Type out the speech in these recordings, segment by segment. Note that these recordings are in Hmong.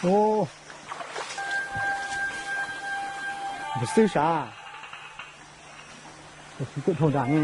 Ua, xwb sav, kuj dhau nram ne.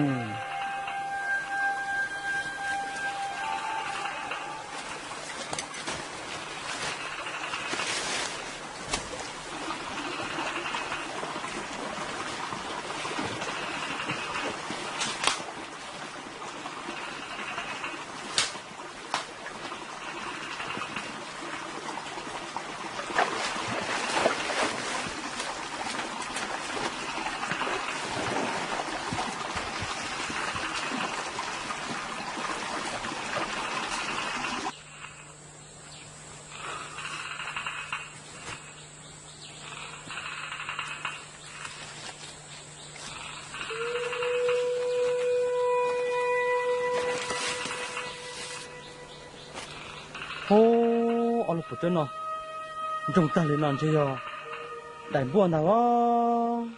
Ub, ob lub puas tsawb no ntsoog tag li no ntshe yog daim npuaj ntag os.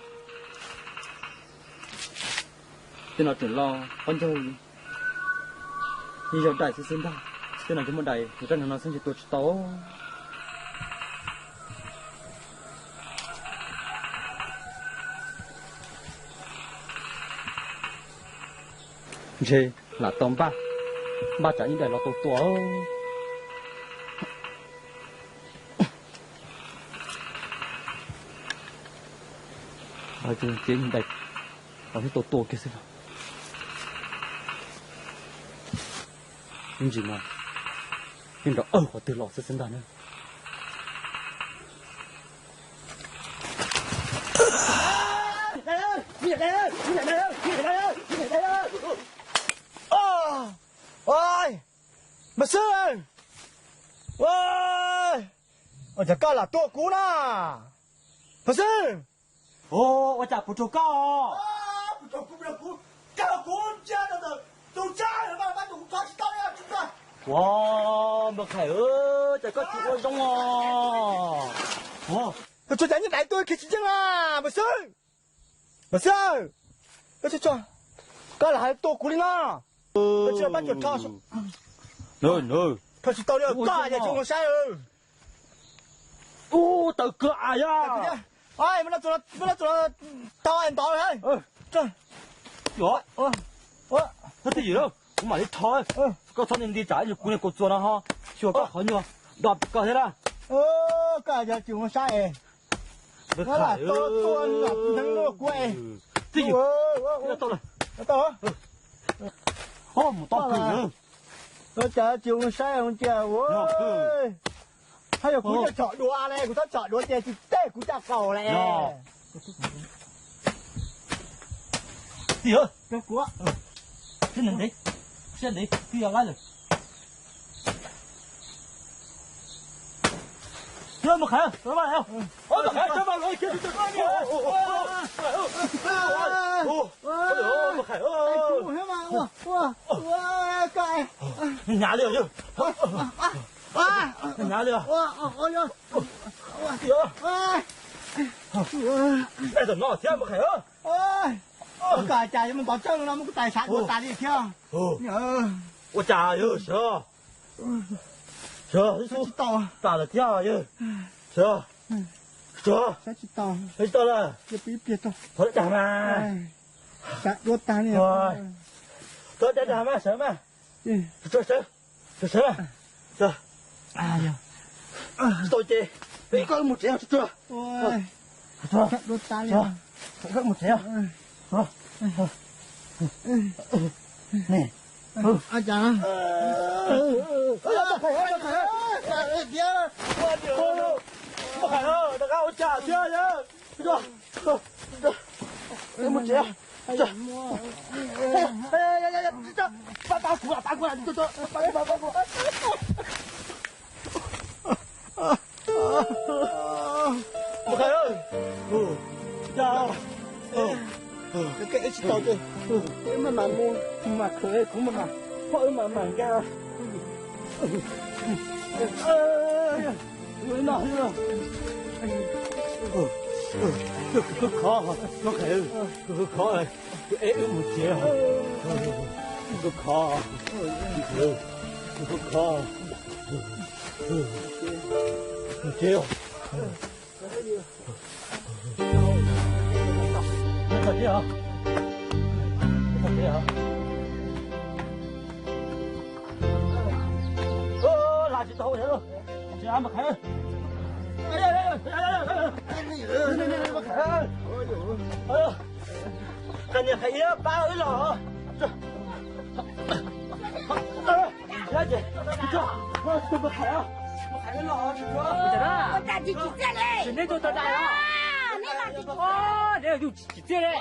Tej no tseem loj pob ncaug li, yeej yog daim xwb xwb ntag. Tej no ntshe muaj daim, tus rab no xwb ntshe tua tsis tau. Ntshe lam tau npaj, npaj tsam ib daim los tau tua. Ces daim los thiaj tau tua kiag xwb. Ib ntsis mas yeej nrov awg qhov twg los xwb xwb ntag na. Mas xwb, ua cas koj lam tua kuv na? Mas xwb, ua cas puas raug koj? Ua, Npawg Qhais, cas koj tsis ua zoo os? Tus tshuav cas nyob daim tuaj khiav tsis yeej na, Npawg Xwb. Npawg Xwb, koj lam hais tua kuv li no. Koj tsis pab cuam rho, rho tsis tau li koj, yog tsis ua saib. Ub, tawv kawg as yog. Muab no tau ntov. Twj ywm, kuv mam li rho. Koj txhob nti nti tsam kuv niag kaus txuas no ho xyuas koj qhov nyuag do koj thiab na. Koj yog tsis ua saib es. Koj lam tua tua los neeg kuv es. Twj ywm, tau lawm. Mus tau kawg. Koj cas tsis ua saib cia. Hab yog kuv txhob tsom duav le, kuv txhob tsom duav ces tsis teb kuv caj qaum le. Twj ywm, siab ntev, siab ntev twb yog laib lawm. Hnyav li os. Hnyav li os. Dai tom no thiab Npawg Qhais. Koj cas yuav mus ntov tsawb no muab kuv tais sav dua tas li thiab. Ua cas yog sawv, sawv tsis tau tas lawm thiab yog sawv, sawv tsis tau lawm. Thov dab dag mas, thov dab dag mas sawv mas. Sawv, sawv, sawv, sawv. Tsis tau ces peb koj mus tsev tsuag tsuag. Koj mus tsev. Mus tsev. Npawg Qhais, cas wb tsis tau ces wb maj mam mus, mus mam khwv, kuv maj mam, pog wb maj mam nkag. Tus no, tus no, kawg khov, Npawg Qhais, kawg khov, tus ev wb mus tsev, kawg khov, kawg khov. Qhov niag qhov ib pab wb los. Tsis txiaj li. Neb yug tsis txiaj li. Neb yug tsis txiaj li.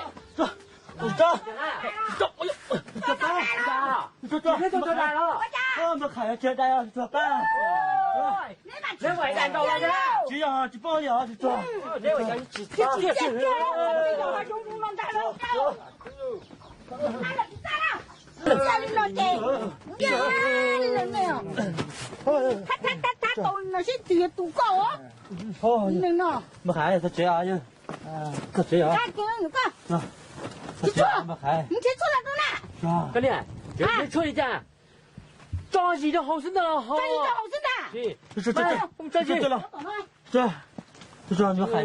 Tsis yog tsis paub li os. Thab thab thab tau no sib tw tus koj. Nws no. Mas Khais, txog tsev os. Txog tsev os. Tsis tshua, nrhiav tshuaj los rau na. Koj niam, nrhiav tshuaj li cas? Tso zis rau hauv xwb ntag los ho. Tso zis rau hauv xwb ntag. Tso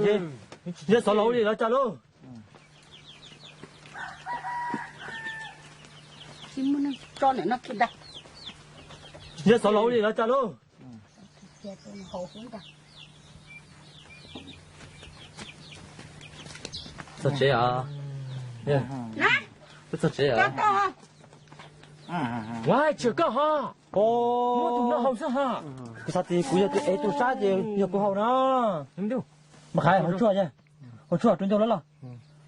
zis. Nrhiav xov laus li los cas lauj? Nrhiav xov laus li los cas lauj? Txog tsev os. Twb txog tsev os. Ua tsis koj ho. Muab tus no haus xwb ho. Kuv xav tias kuv yog tus ev tus sab ces yog kuv haus no. Mas Khais, haus tshuaj, haus tshuaj rau ncauj loj loj.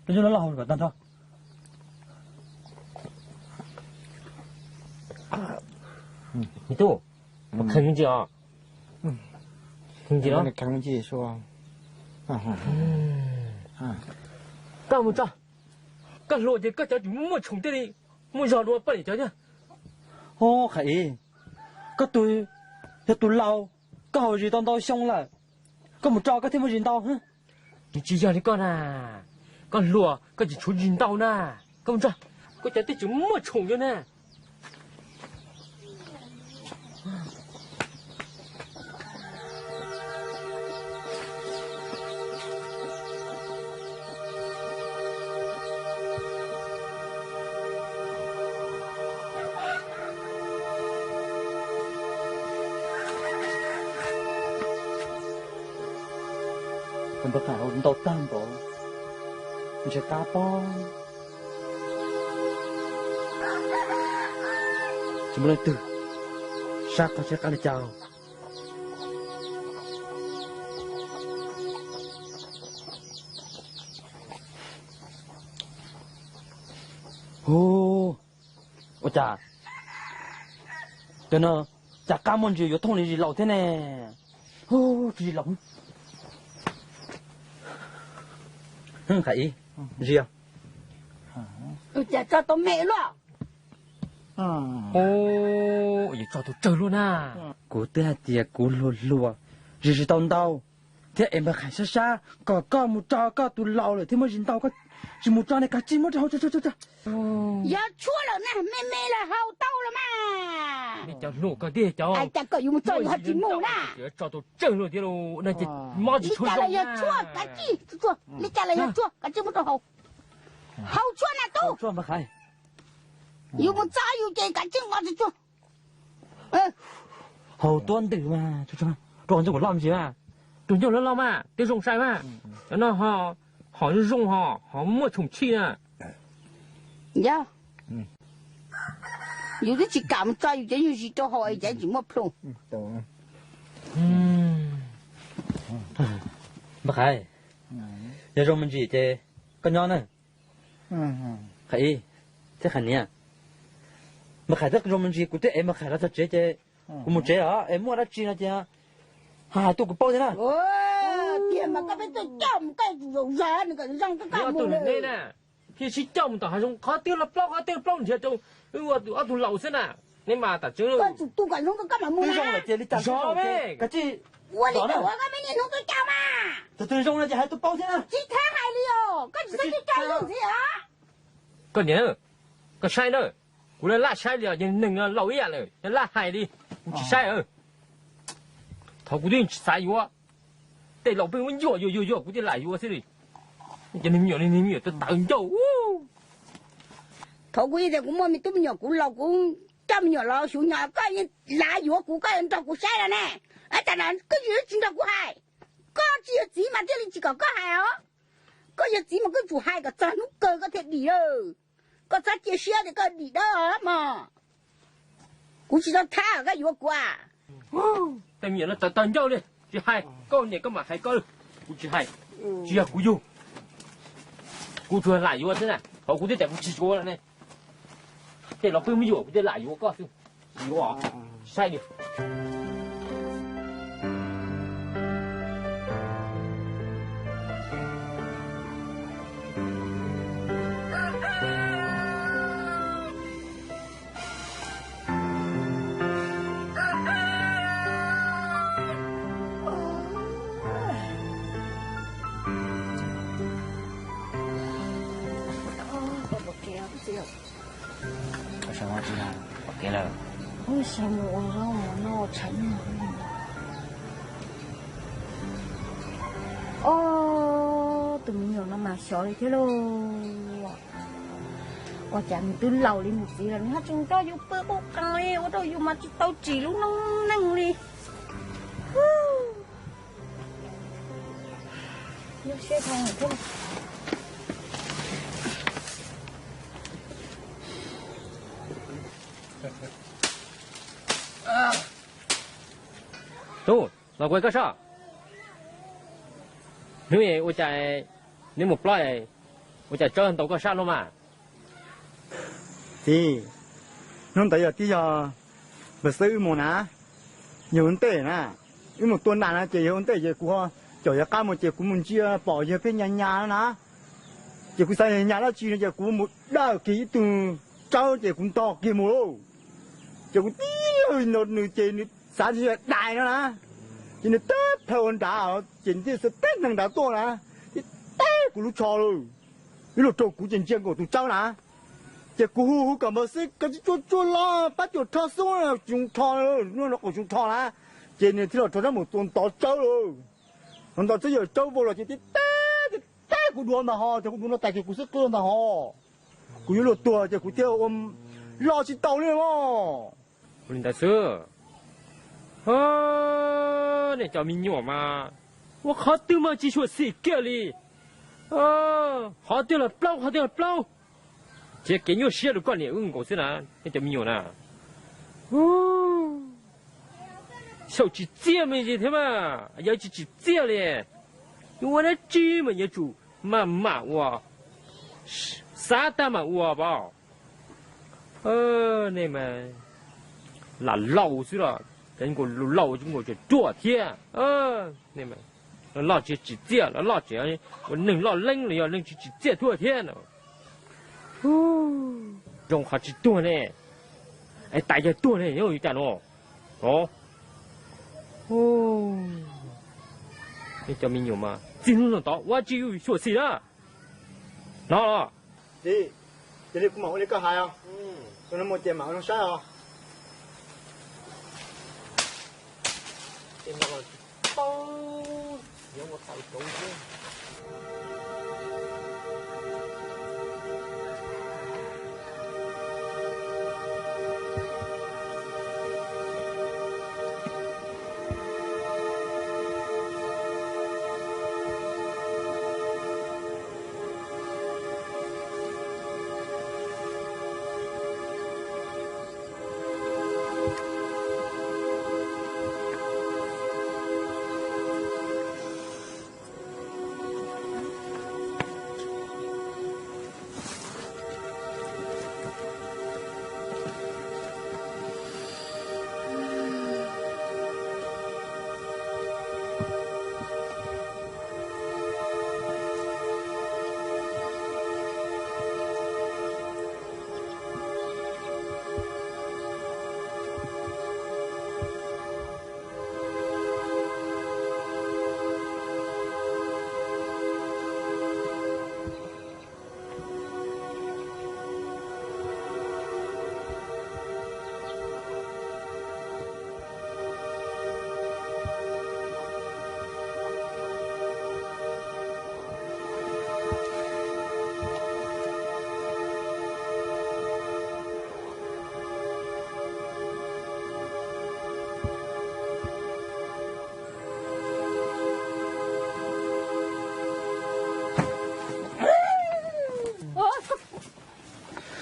Rau ncauj loj loj haus kom tag nrho. Me tub, kheev ntsis os. Kheev ntsis os. Koj mus tso. Koj hluas ces koj cov tsis muaj tshoom tiag li, muaj zog dua poj niam cov thiab. Ov, Khais, koj tus, yog tus laus, koj haus zis tau ntau xyoo lawm, koj mus tso koj thiaj muaj zis ntau. Nws tsis yog li koj na, koj hluas koj tsis tshuav zis ntau na. Koj mus tso, koj cov twb tsis muaj tshoom li na. Npawg Khais haus ntau tag npaum, ntshe qab pob. Tsis muaj leej twg sab qab tsheb qab li cas. Hu, ua cas cov no cas qab muaj ntsis yuav thooj li zis laus thiab ne? Hu, tsis zis laus. Khais, zis os. Cas tso tau me luaj. Yuav tso tau tsawg luaj na. Kuv twb hais tias kuv hluas hluas, zis tsis tau ntau, thiab es npawg Khais sab sab kom koj mus tso, koj tus laus lawm thiab muaj zis ntau, koj tsis mus tso ne, kav tsij muab rau hauv tso tso tso. Yog tshuaj lawm na, me me lawm haus tau lawm mas. Nej cov hluas ko thiab cov, hais cas kom yus mus tso yus ho tsis mus na. Tso tau tsawg luaj thiab lauj, no ces mob tsis tshuav zoo. Li cas los yog tshuaj, kav tsij, li cas los yog tshuaj, kav tsij muab rau haus. Haus tshuaj na tub. Yus mus txog yus ces kav tsij nqa tsis tshuaj. Haus tuab ntws mas, rau qhov ncauj kuv loj me ntsis mas. Tus ncauj loj loj mas twb zoo sai mas. Cov no ho zoo zoo ho, ho muaj tshoom tshij na. Yog yus twb tsis kam mus tso yus cov nyuag zis rau haus es cas tsis muaj plhu. Npawg Khais, yog zoo me ntsis ces koj nyob na. Khais, thiab Khais niam, npawg Khais twb zoo me ntsis, kuv twb ev npawg Khais los txog tsev ces kuv mus tsev os, es muaj dab tsi no ces hais tuaj kuv paub thiab na. Tiag mas koj peb tuaj coj mus koj zaum zog nws kom zoo koj mus na. Thiaj sib coj mus tom hav zoov, qhov twg los plaub, qhov twg los plaub nrhiav rau wb ob tug laus xwb na. Neb mas tam tseeb. Koj tsum tu kom zoo rau koj mam mus na. Zoo lawm ces li cas zoo, kav tsij ua li ua koj me niaj hnub tuaj coj mas. Tus twg zoo no ces hais tuaj paub thiab na. Tsis txhob hais li os, koj tsis txhob tuaj coj yus ntxiv os. Koj niam, koj saib na, kuv laj laj saib li os, ces neeg laus ib yam lawm laj hais li, kuv tsis saib. Thaum kuv twb tsis xav yuav, Tej laus pheej muab yuam yuam yuam yuam kuv thiaj lam yuav xwb li. Cov niag me nyuam, niag me nyuam tawv tawv ncauj. Thaum kuv tias kuv muaj me tub me nyuam kuv laus kuv coj me nyuam los xyuas nyom koj yeej lav yuav kuv, koj yuav nrog kuv saib no ne. Ab, cas no koj tsis nrog kuv hais? Koj tsis yog txiv mas thiaj li tsis kom koj hais os. Koj yog txiv mas koj tsum hais kom txog hnub kawg koj thiaj dim lawm. Koj txhob cia siab tias koj dim dawb os mog. Kuv tsis tau thab koj yuav kuv a. Tej me nyuam no tawv tawv ncauj li, tsis hais, koj niam koj mam hais koj. Kuv tsis hais, tsis yog kuv yug. Kuv tsuas lam yuav xwb na, thaum kuv twb tias kuv tsis yuav lawm ne. Tej laus pheej muab yuam kuv thiaj lam yuav koj xwb. Tsis yuav os, saib li. Ob, tus me nyuam no mas xyov li thiab lauj. Ua cas nws twb laus li nws txiv lawm nws haj tseem nrog yus pw quj qees li, ua rau yus mas tsis tau tsim lub noob neej li. Tub, los kuv koj sab. Hnub ua cas neb mus plob, ua cas tsawb ntaus koj sab no mas? Txiv, hnub ntawd yog twb yog npawg Xwb wb mus na, yog ua ntej na, wb mus tua nas na ces yog ua ntej ces kuv ho caum yawg qab mus ces kuv mus ntsia pom yawg pheej nyas nyas na. Ces kuv xav nyas dab tsi no ces kuv mus dawj kiag ib tug tsawb ces kuv nto kiag mus lauj. Ces kuv tib lawg nws ces nws xav tias yog dais no na, ces nws teb plhaw ua nrad ces nws thiaj xav teb neeg nrad tuaj na, thiaj teb kuv lub tsho lawm. Ib los raug kuv ces ntsia nkaus tus tsawb na. Ces kuv hu hu kom npawg Xwb koj tsis tsuag tsuag los pab cuam rho xub, tsis zoo rho, no qaum tsis zoo rho na. Ces nws thiaj los rho rab mus tua ntov tsawb lawm. Ntov tsawb yawm tsawb vau los ces tib teb, tib teb kuv duav ntag ho, ces kuv duav no tas ces kuv xwb qw ntag ho. Kuv yuav luag tuag ces kuv thiaj ua loj tsis tau li os. Ua li ntawd xwb. Nej cov me nyuam mas ua qhov twg mas tsis xyuam xim kiag li. Qhov twg los plaub, qhov twg los plaub. Txiav kev nyuaj siab rau koj niam wb nkaus xwb na, nej cov me nyuam na. Xyaum tsis txiaj me ntsis thiab mas, yog tsis tsis txiaj li. Yuav ua dab tsi mas yuav tsum maj mam ua, xav tag mam ua pab. Nej mas lam laus xwb los cov nkaus laus nkaus tseem ruam thiab. Loj tsis tsis txiaj, loj tsis ua neeg loj leeb los yog neeg tsis tsis txiaj tuag thiab no. Zoo qhov tsis tuag ne, es tais yog tuag ne yuav cas no. Nej cov me nyuam mas txij hnub no tod ua tsis xyuam xim na. No los. Txiv, cia li kuv mam ua li koj hais os. Tus no mus ces mam ua zoo saib os. Ces no los tsis paub yuav ua tau rau thiab.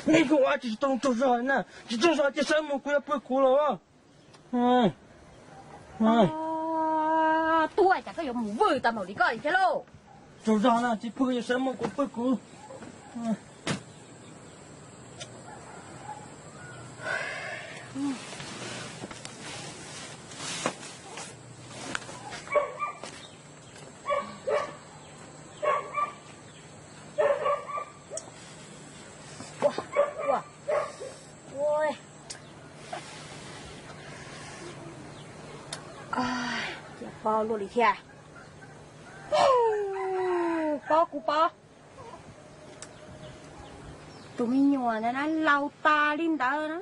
Kuv ua tsis tau tsaug zog na, tsis tsaug zog ces sawv mus kuv yuav pw kuv los. Tub, cas koj yuav mus vwj tau npaum li koj li thiab lauj? Tsaug zog na, tsis pw yuav sawv mus kuv pw kuv. Ua, ua, ua. Pob luaj li thiab. Pob kuv pob. Tus me nyuam ntawd na laus tas li ntawd na,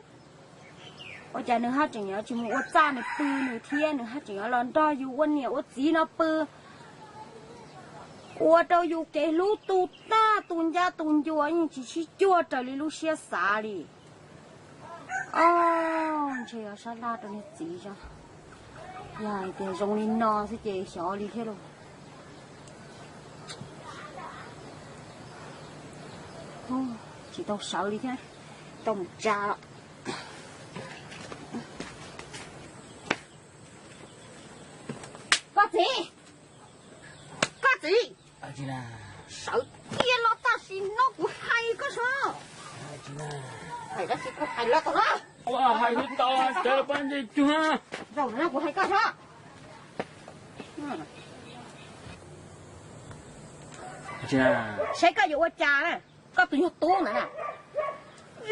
ua cas nws haj tseem yuav tsis mus ua txaj nws pw nws thiab, nws haj tseem yuav los nrog yus ua niam ua txiv no pw, ua rau yus kev hlub tu tag, tus ncaj tus ncua yeej tsis sib cuag raws li lub siab xav li. Os, ntshe yuav sab laj rau niag txiv zog. Yog hais tias zoo li no xwb ces xyov li thiab lauj. Tsis tau sawv li thiab, tau mus tsa. Koj txiv, koj txiv, sawv kiag los tam sim no kuv hais koj seb. Hais dab tsi kuv hais los tau na. Hais tsis tau, sawv los pab ntsej cuag. Zaum no kuv hais koj seb. Saib koj yuav ua cas na, koj tus nyuag tub ntawd na.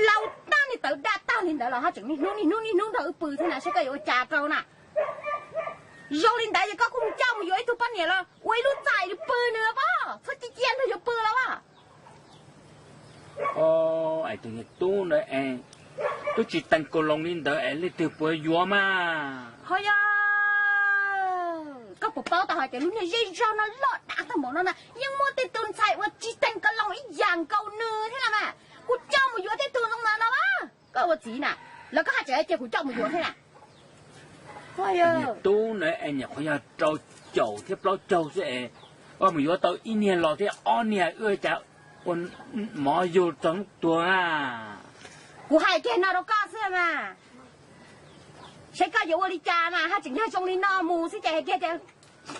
Laus tag niag tawv daj tag li ntawd los haj tseem niaj hnub niaj hnub niaj hnub nrog wb pw thiab na, saib koj yuav ua cas rau na. Zoo li ntawd ces koj kuj mus coj mus yuav ib tug poj niam los ua ib lub txaj pw nws pob, txhob cia cia nrog yuav pw los as. Es tus niag tub ntawd es twb tsis tees kaus loos li ntawd es leej twg puas yuav mas? Ho yog koj puas paub tau hais tias lub niag zej zog no loj dav tag npaum no na, yeej muaj tej tug ntxhais uas tsis tees kaus loos ib yam nkaus nws thiab na mas, kuv coj mus yuav tej tug zoo ntawd no as. Koj ua txiv na, los koj haj tseem cia kuv coj mus yuav thiab na. Tub na es nyuam qhuav yog rau caum thiab plaub caug xwb es, ua mus yuav tau ib niag los thiab ob niag, wb cas ua mov yug txog hnub tuag na. Kuv hais kiag no rau koj xwb mas, saib koj yuav ua li cas mas, haj tseem yog zoo li no mus xwb ces hais kiag tias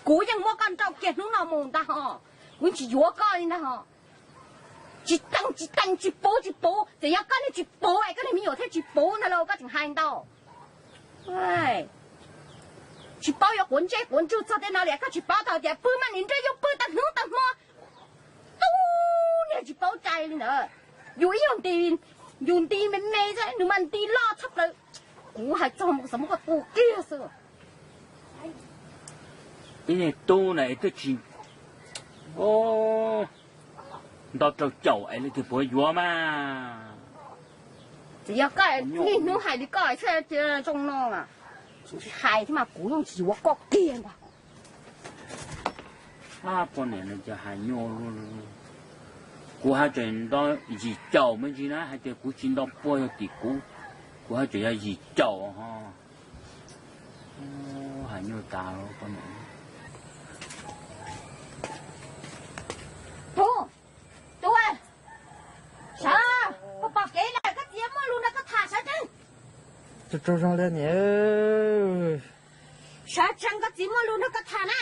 kuv yeej muab koj nrauj kiag hnub no mus ntag hos, kuv tsis yuav koj li ntag hos. Tsis tees tsis tees, tsis puv tsis puv, txawm yog koj niag tsis puv es koj niag me nyuam thiaj tsis puv ntag lauj, koj tseem hais ntau. Tsis paub yuav quav ntsej quav ntsug txog tej no li, koj tsis paub tau tias pw mas nim nrog yus pw tag hnub tag hmo. Tub niag tsis paub cai li ntawd. Yus ib yam nti, yus nti me me xwb, nws mas nti loj tshaj plaws. Kuv hais txog mus xav muab koj tua kiag xwb. Ib niag tub na es twb tsis nto rau caum es leej twg puas yuav mas. Txawm yog koj niaj hnub hais li koj thiaj zoo no, tsis hais thiab mas kuv yeej tsis yuav koj kiag ntag. Poj niam no cas hais nyuaj. Kuv haj tseem nto yim caum me ntsis na, hais tias kuv tsis nto puag yog tim kuv, kuv haj tseem yog yim caum ho. Hais nyuaj tas poj niam. Tub, tub, sawv, koj pom kev lawm, koj txiv muaj lus nrog koj tham, sawv tsees. Tsaug zog li niam. Sawv tsees, koj txiv muaj lus nrog koj tham na.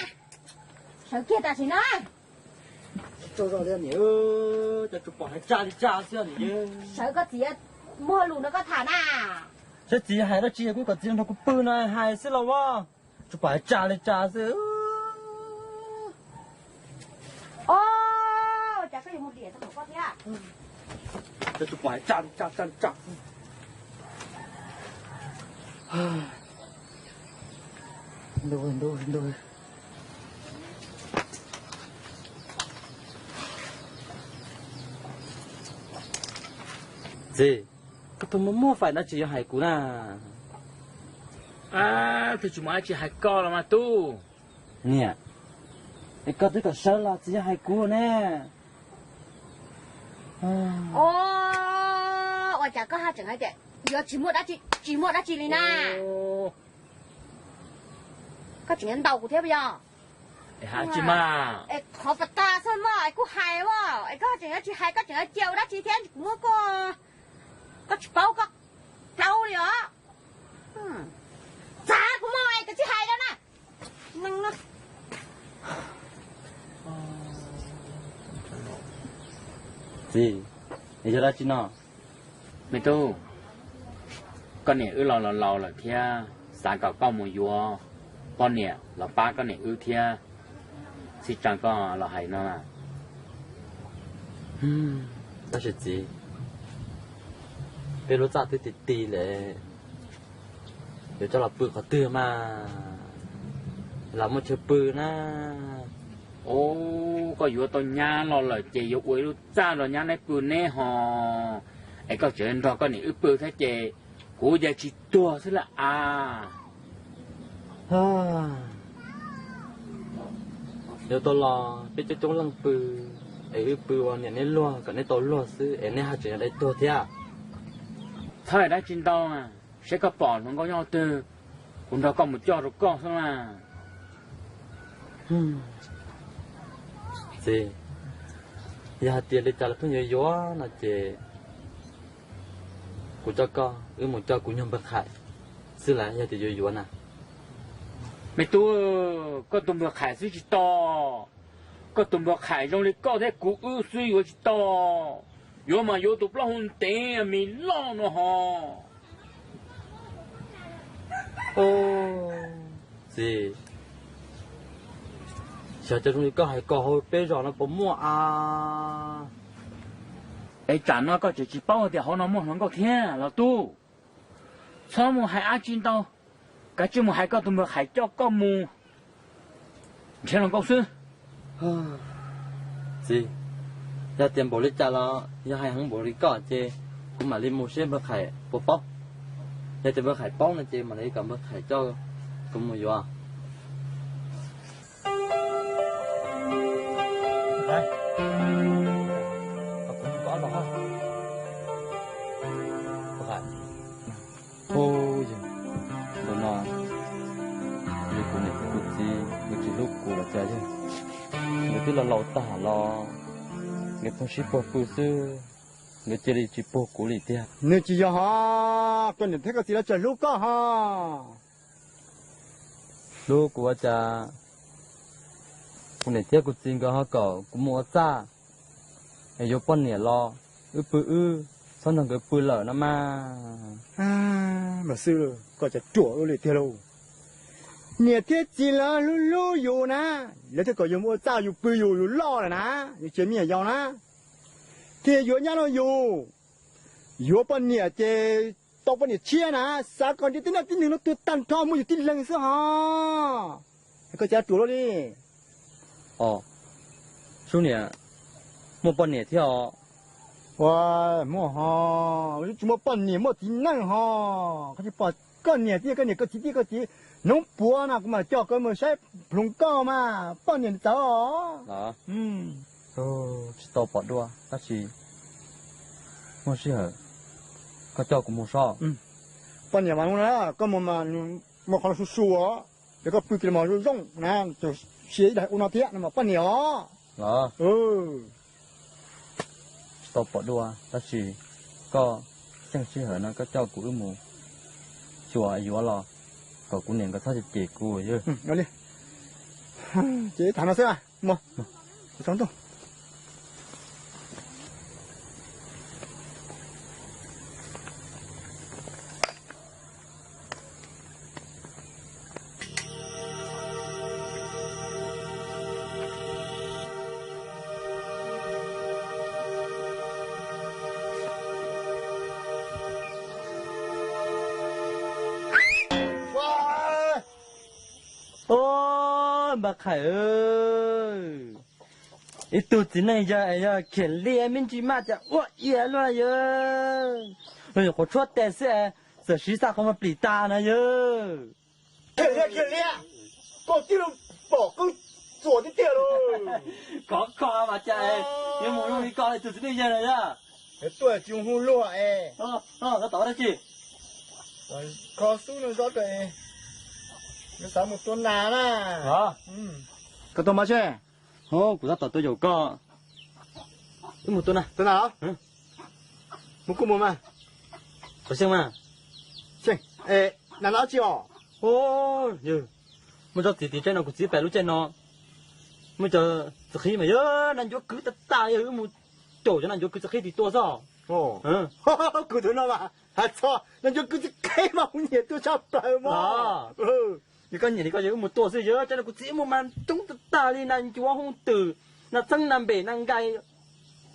Sawv kiag tam sim no. Tsaug zog li niam, cas tsuas pom hais tsa li tsa xwb niam. Sawv, koj txiv muaj lus nrog koj tham na. Saib txiv hais dab tsi, kuv kom txiv nrog kuv pw no hais xwb los as. Tsuas pom hais tsa li tsa xwb. Os, cas koj yuav mus liam tau koj thiab? Tsuas pom hais tsa li tsa tsa li tsa. Ntuj, ntuj, ntuj. Txiv, koj puas muaj muaj fais dab tsi yuav hais kuv na? Twb tsis muaj dab tsi hais koj los mas tub. Niam, es koj twb kom sawv los txiv yuav hais kuv ne. Os, ua cas koj haj tseem hais tias yuav tsis muaj dab tsi, tsis muaj dab tsi li na? Koj tseem yuav ntaus kuv thiab puas yog? Es hais tsis mas, es qhov pas tas xwb mas es kuj hais as, es koj tseem yuav tsis hais, koj tseem yuav cia ua dab tsi thiab, kuv muab koj Paub koj dhau li os. Txav kuv mog, koj tsis hais rau na. Txiv, yog dab tsi no? Me tub, koj niam wb los laus laus lawm thiab, xav kom koj mus yuav poj niam los pab koj niam wb thiab. Txij tsav koj los hais no. Tab sis txiv, peb lub txaj twb ti ti lawm, yuav coj los pw qhov twg mas los muaj chaw pw na? Ub, koj yuav tau nyab los lawm ces yuav ua ib lub txaj los nyab neb pw neb ho, es koj tseem nrog koj niam wb pw thiab ces kuv ces tsis tuag xwb lawm as. Yuav tau los peb coob coob leej pw, es wb pw ua niam neb luag kom neb tau luag xwb es neb haj tseem yog dai tuag thiab. Txhob hais dab tsi ntau, seb koj pom hluas nkauj nyob twg, kuv nrog koj mus coj rau koj xwb na. Txiv, yog hais tias li cas los pheej yuav yuav no ces kuv coj koj wb mus coj kuv nyuag npawg Khais xwb las, yog tias yuav yuav na. Me tub, koj tus npawg Khais xwb tsis tau, koj tus npawg Khais zoo li koj thiab kuv wb xwb yuav tsis tau. Yuav mas yuav tus plaub hau ntev mis loj no ho. Txiv, xyov cov zoo li koj hais kom hauv peb zos no puas muaj a? Es tsam no koj tseem tsis paub tias hauv no muaj hluas nkauj thiab los tub. Txhob mus hais dab tsi ntau, kav tsij mus hais koj tus npawg Khais coj koj mus nrhiav hluas nkauj xwb. Txiv, yog tias npaum li cas los yog hais heev npaum li koj ces kuv mam li mus seb npawg Khais puas paub. Yog tias npawg Khais paub no ces mam li kom npawg Khais coj kuv mus yuav. Ub, yog, ntawm no yog kuv niam thiab kuv txiv nkawd tsis hlub kuv los cas yog, nkawd twb los laus tag los nkawd pheej sib puag pw xwb, nkawd cia li tsis puag kuv li tiag. Nws tsis yog ho, koj niam thiab koj txiv lawv tseem hlub koj ho. Hlub kuv ua cas, kuv niam thiab kuv txiv nkawd ho kom kuv mus ua txaj es yuav poj niam los wb pw wb, txhob nrog nkawd pw lawm no mas. Mas xwb, koj cas ruam ua li tiag lauj. Niam thiab txiv lawv hlub hlub yus na, lawv thiaj kom yus mus ua txaj yus pw yus, yus loj lawm na, yus tsis me nyuam yaus na, thiaj yuav nyab rau yus. Yuav poj niam ces tau poj niam tshiab na, xav kom ntiaj teb no tib neeg no tuag tag nrho muaj yus tib leeg xwb ho. Koj cas ruam luaj li. Os, Sub niam, muaj poj niam thiab os? Ua, muaj ho, tsis muaj poj niam muaj txiv neej ho. Koj tsis pom koj niam thiab koj niam koj txiv thiab koj txiv hnub puav no kuv mam coj koj mus saib hluas nkauj mas poj niam txawv os. Tsis tau pom dua tab sis muaj sij hawm koj coj kuv mus sob. Poj niam mas koj mus mas muaj qhov su su os, ces koj pw kiag mas zoo zoo na, cia ib daim ua no thiab no mas poj niam os. Tsis tau pom dua tab sis koj xyeej sij hawm no koj coj kuv wb mus xyuas yuav los kom kuv niam nkawd txhob cem cem kuv yog. Ces tham no xwb, mus, kuv tsaus ntuj. Ua, Npawg Qhais, ib tug txiv neej yawg es yog khiav liaj me ntsis maj cas ua ia luaj yawg. Luag nyuam qhuav tshuab tes xwb es txawm siv xaj qhov muag plis tas na yawg. Khiav liaj, khiav liaj, koj tib lub pom qwb txuas tiag tiag lauj. Khov kho mas cas yuav mus zoo li koj li tus txiv neej yawg na yawg. Tuaj tsis hu luag es. Koj tau dab tsi? Kho xub no zob rau es, xav mus tua nas na. Koj tua mas seb. Kuv tab tom tua yaum koj. Wb mus tua nas. Tua nas los? Mus kuj mus mas. Xeeb mas, na no tsi os? Yawg, muaj tsob txiv tim tsaib no kuv txiv pem lub caij no. Muaj cov txiv qhib mas yawg, nas ncuav kwv tag tag li, wb mus caum cov nas ncuav kwv txiv qhib tim tua xwb. Kuv tus no mas has txog nas ncuav kwv txiv qhib mas kuv nyiam tua tshaj plaws mog. Yog koj nyiam li koj yawg, wb mus tua xwb yawg, tsaib no kuv txiv muaj mas coob tag tag li, nas ncuav, hooj twm, nas txheeb, nas npem, nas nkais,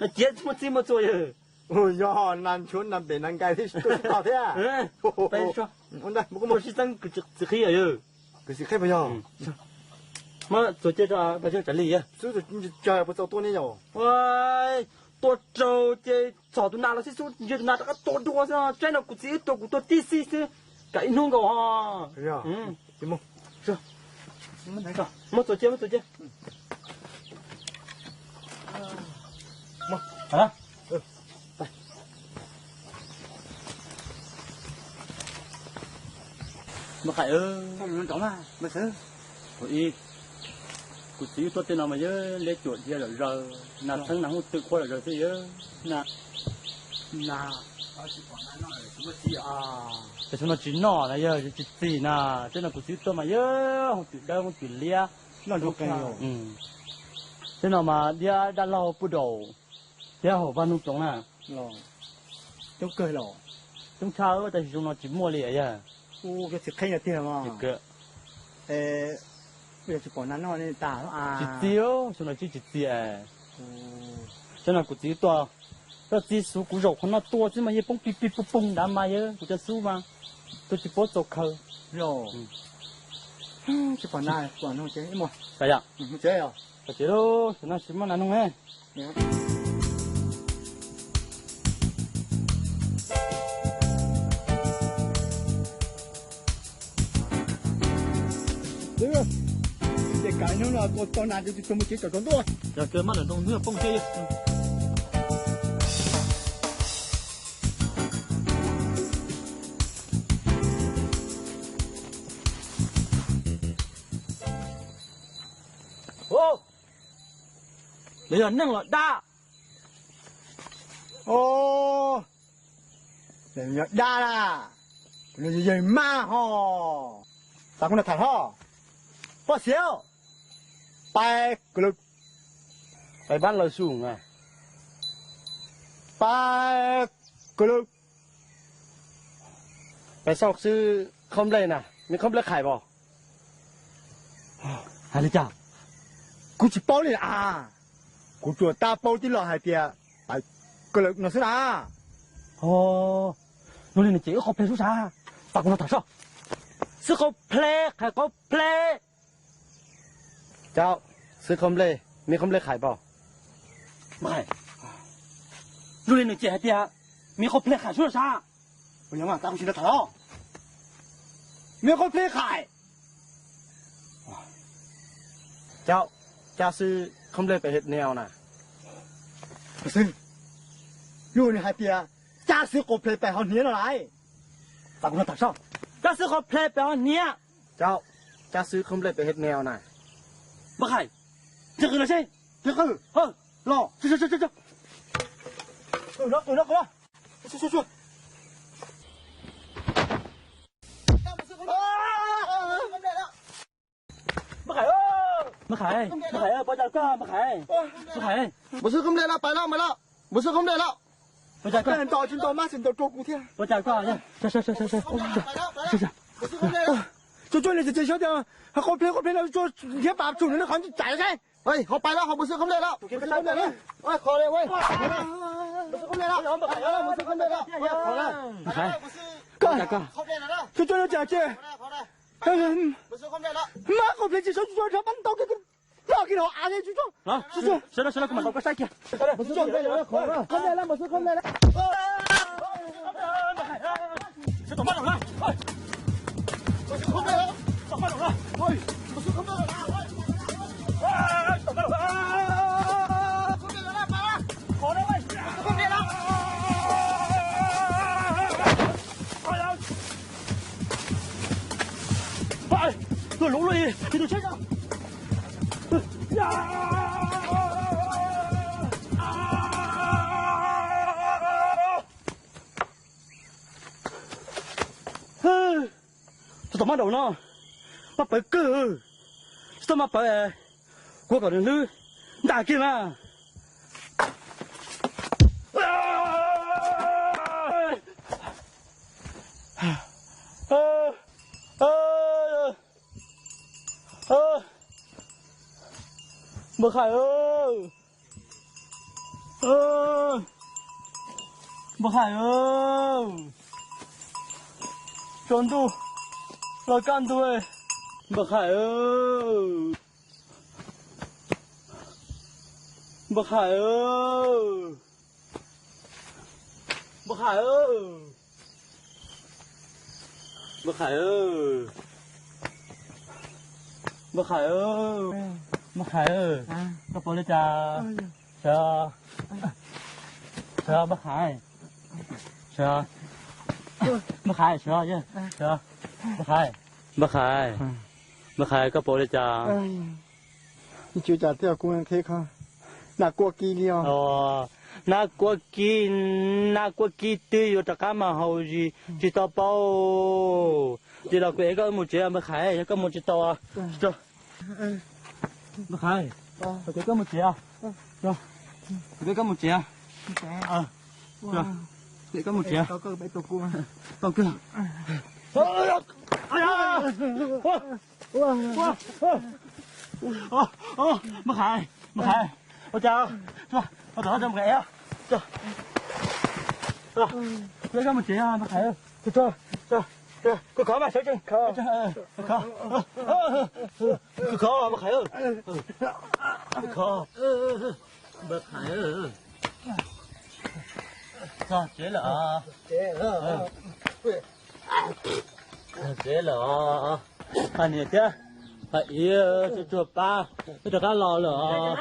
nas ciav, muaj txij muaj txhua yawg. Yog nas ncuav nas npem nas nkais thiab, tua tsis tau thiab. Tua sib txeeb kwv txiv qhib yawg. Kwv txiv qhib puas yog? Muab txuas cia tso, tag zog tsam li yawg. Xwb txawm puas txaus tua ne yom? Tua raug ces txhom tus nas los xib xub ntsia tus nas rov qab tua dua xwb, tsaib no kuv txiv wb tua kuv tua tib xib xwb, kam ib hnub nkaus ho. Muab txuas cia, muab txuas cia. Maj Qhais, kuv txiv wb tuaj tej no mas yawg, liab cuam dhia zom zaws, nas txheeb nas hooj twm qhuav zom zaws xwb yawg. Ces xyoo no tsis noj na yawg, tsis txi na, tsaib no kuv txiv wb tuaj mas yawg, hooj twm dawb hooj twm liab. Tsaib no mas liab dab laug puj daum thiab hauv vaj nug tsoov na. Coob kawg los? Coob tshaj, tab sis xyoo no tsis muaj li yawg. Tsis pom nas noj tas. Tsis txi, xyoo no tsis tsis txi. Tsaib no kuv txiv tuaj, tuaj txi xuv kuv zaum qhov no tua xwb mas yawg, poob pig pig poog poog nrad mas yawg, kuv cov xub mas tua tsis paub txaus khaws. Tsis pom nas, tsis pom nas ces mus tsev. Tsev lauj, tam sim no tsis muaj nas noog ne. Ces kav hnub no tua tau nas ces tsis tau mus tsev, tsom tsaus ntuj. Yog kawg maj lawm nroo hnub poob thiab. Lawv yog neeg los dab? Yog dab na, yog yawg mab ho. Xav kuv nrog tham hlo. Poj xiav, pais kwv lawv, pais pab lawv su, pais kwv lawv, pais xauj xwb khaub nplej na, me khaub nplej qhais pom? Hais li cas? Kuv tsis paub li a. Kuv tsuas tab paub tib lo hais tias pais kwv lawv no xwb na. Zoo li no ces wb qhov ple sub sav, xav kuv nrog tham soj. Xwb qhov ple, qhais qhov ple. Caub, xwb qhov nplej, me qhov nplej qhais pom? Zoo li nws ces hais tias me qhov ple qhais sub sav. Me qhov ple qhais. Caub, cab xwb qhov nplej pem hniav na. Xwb, yog nws hais tias cab xwb qhov ple pem hauv hniav no lawm. Cab xwb qhov ple pem hauv hniav. Caub, cab xwb qhov nplej pem hniav na. Maj Qhais, cia qw los seb. Cia qw los. Maj Qhais, Maj Qhais, puas cas koj Maj Qhais? Maj Qhais, npus xwb qhov nplej lawm, pais lawm, mas lawm, npus xwb qhov nplej lawm. Puas cas koj? Ntaus tsis ntaus mas tsis ntaus rau kuv thiab. Puas cas koj? Tsuag tsuag li ces xyov tias qhov ple qhov ple no tsuag thiab pam tsum nws qhov ntsis tsam seb. Ho pais lawm, ho npus xwb qhov nplej lawm. Qhov nplej lawm, npus xwb qhov nplej lawm. Tsuag tsuag li ces ces mas qhov ple tsis sawv tsuag tsuag rov pab ntaus kiag, ntaus kiag hauv av li tsuag tsuag. Sawv daws, sawv daws, kuv mam ntaus koj saib kiag. Tuaj lub li, tus tsheb. Tom mab daum no, maj pawv kawg, tsis txhob maj pawv, kuv kom nws hlwb ntaj kiag na. Npawg Khais, npawg Khais, tsaus ntuj los kaj ntug, npawg Khais, npawg Khais, npawg Khais, npawg Khais, npawg Khais, npawg Khais, koj puas li cas? Sawv, sawv, npawg Khais, sawv, npawg Khais, sawv, sawv, npawg Khais, npawg Khais, npawg Khais, koj puas li cas? Ib tsum cas thiaj kuv qhib qhov nab kuab kib li os. Nab kuab kib, nab kuab kib twb yuav rov qab mas haus zis tsis tau paub. Ces los kuv ev koj mus tsev npawg Khais, yog koj mus tsis tau, npawg Khais, kuv ev koj mus tsev, kuv ev koj mus tsev, kuv ev koj mus tsev, tau kawg. Npawg Khais, npawg Khais, ua cas, tom no npawg Khais, kuv ev koj mus tsev npawg Khais, kuv khov mas sawv tsees, kuv khov, kuv khov npawg Khais, kuv khov, npawg Khais, txog tsev lawm. Tsev lawm os. Pab niam thiab pab txiv, tsuag tsuag pab, twb rov qab los lawm os.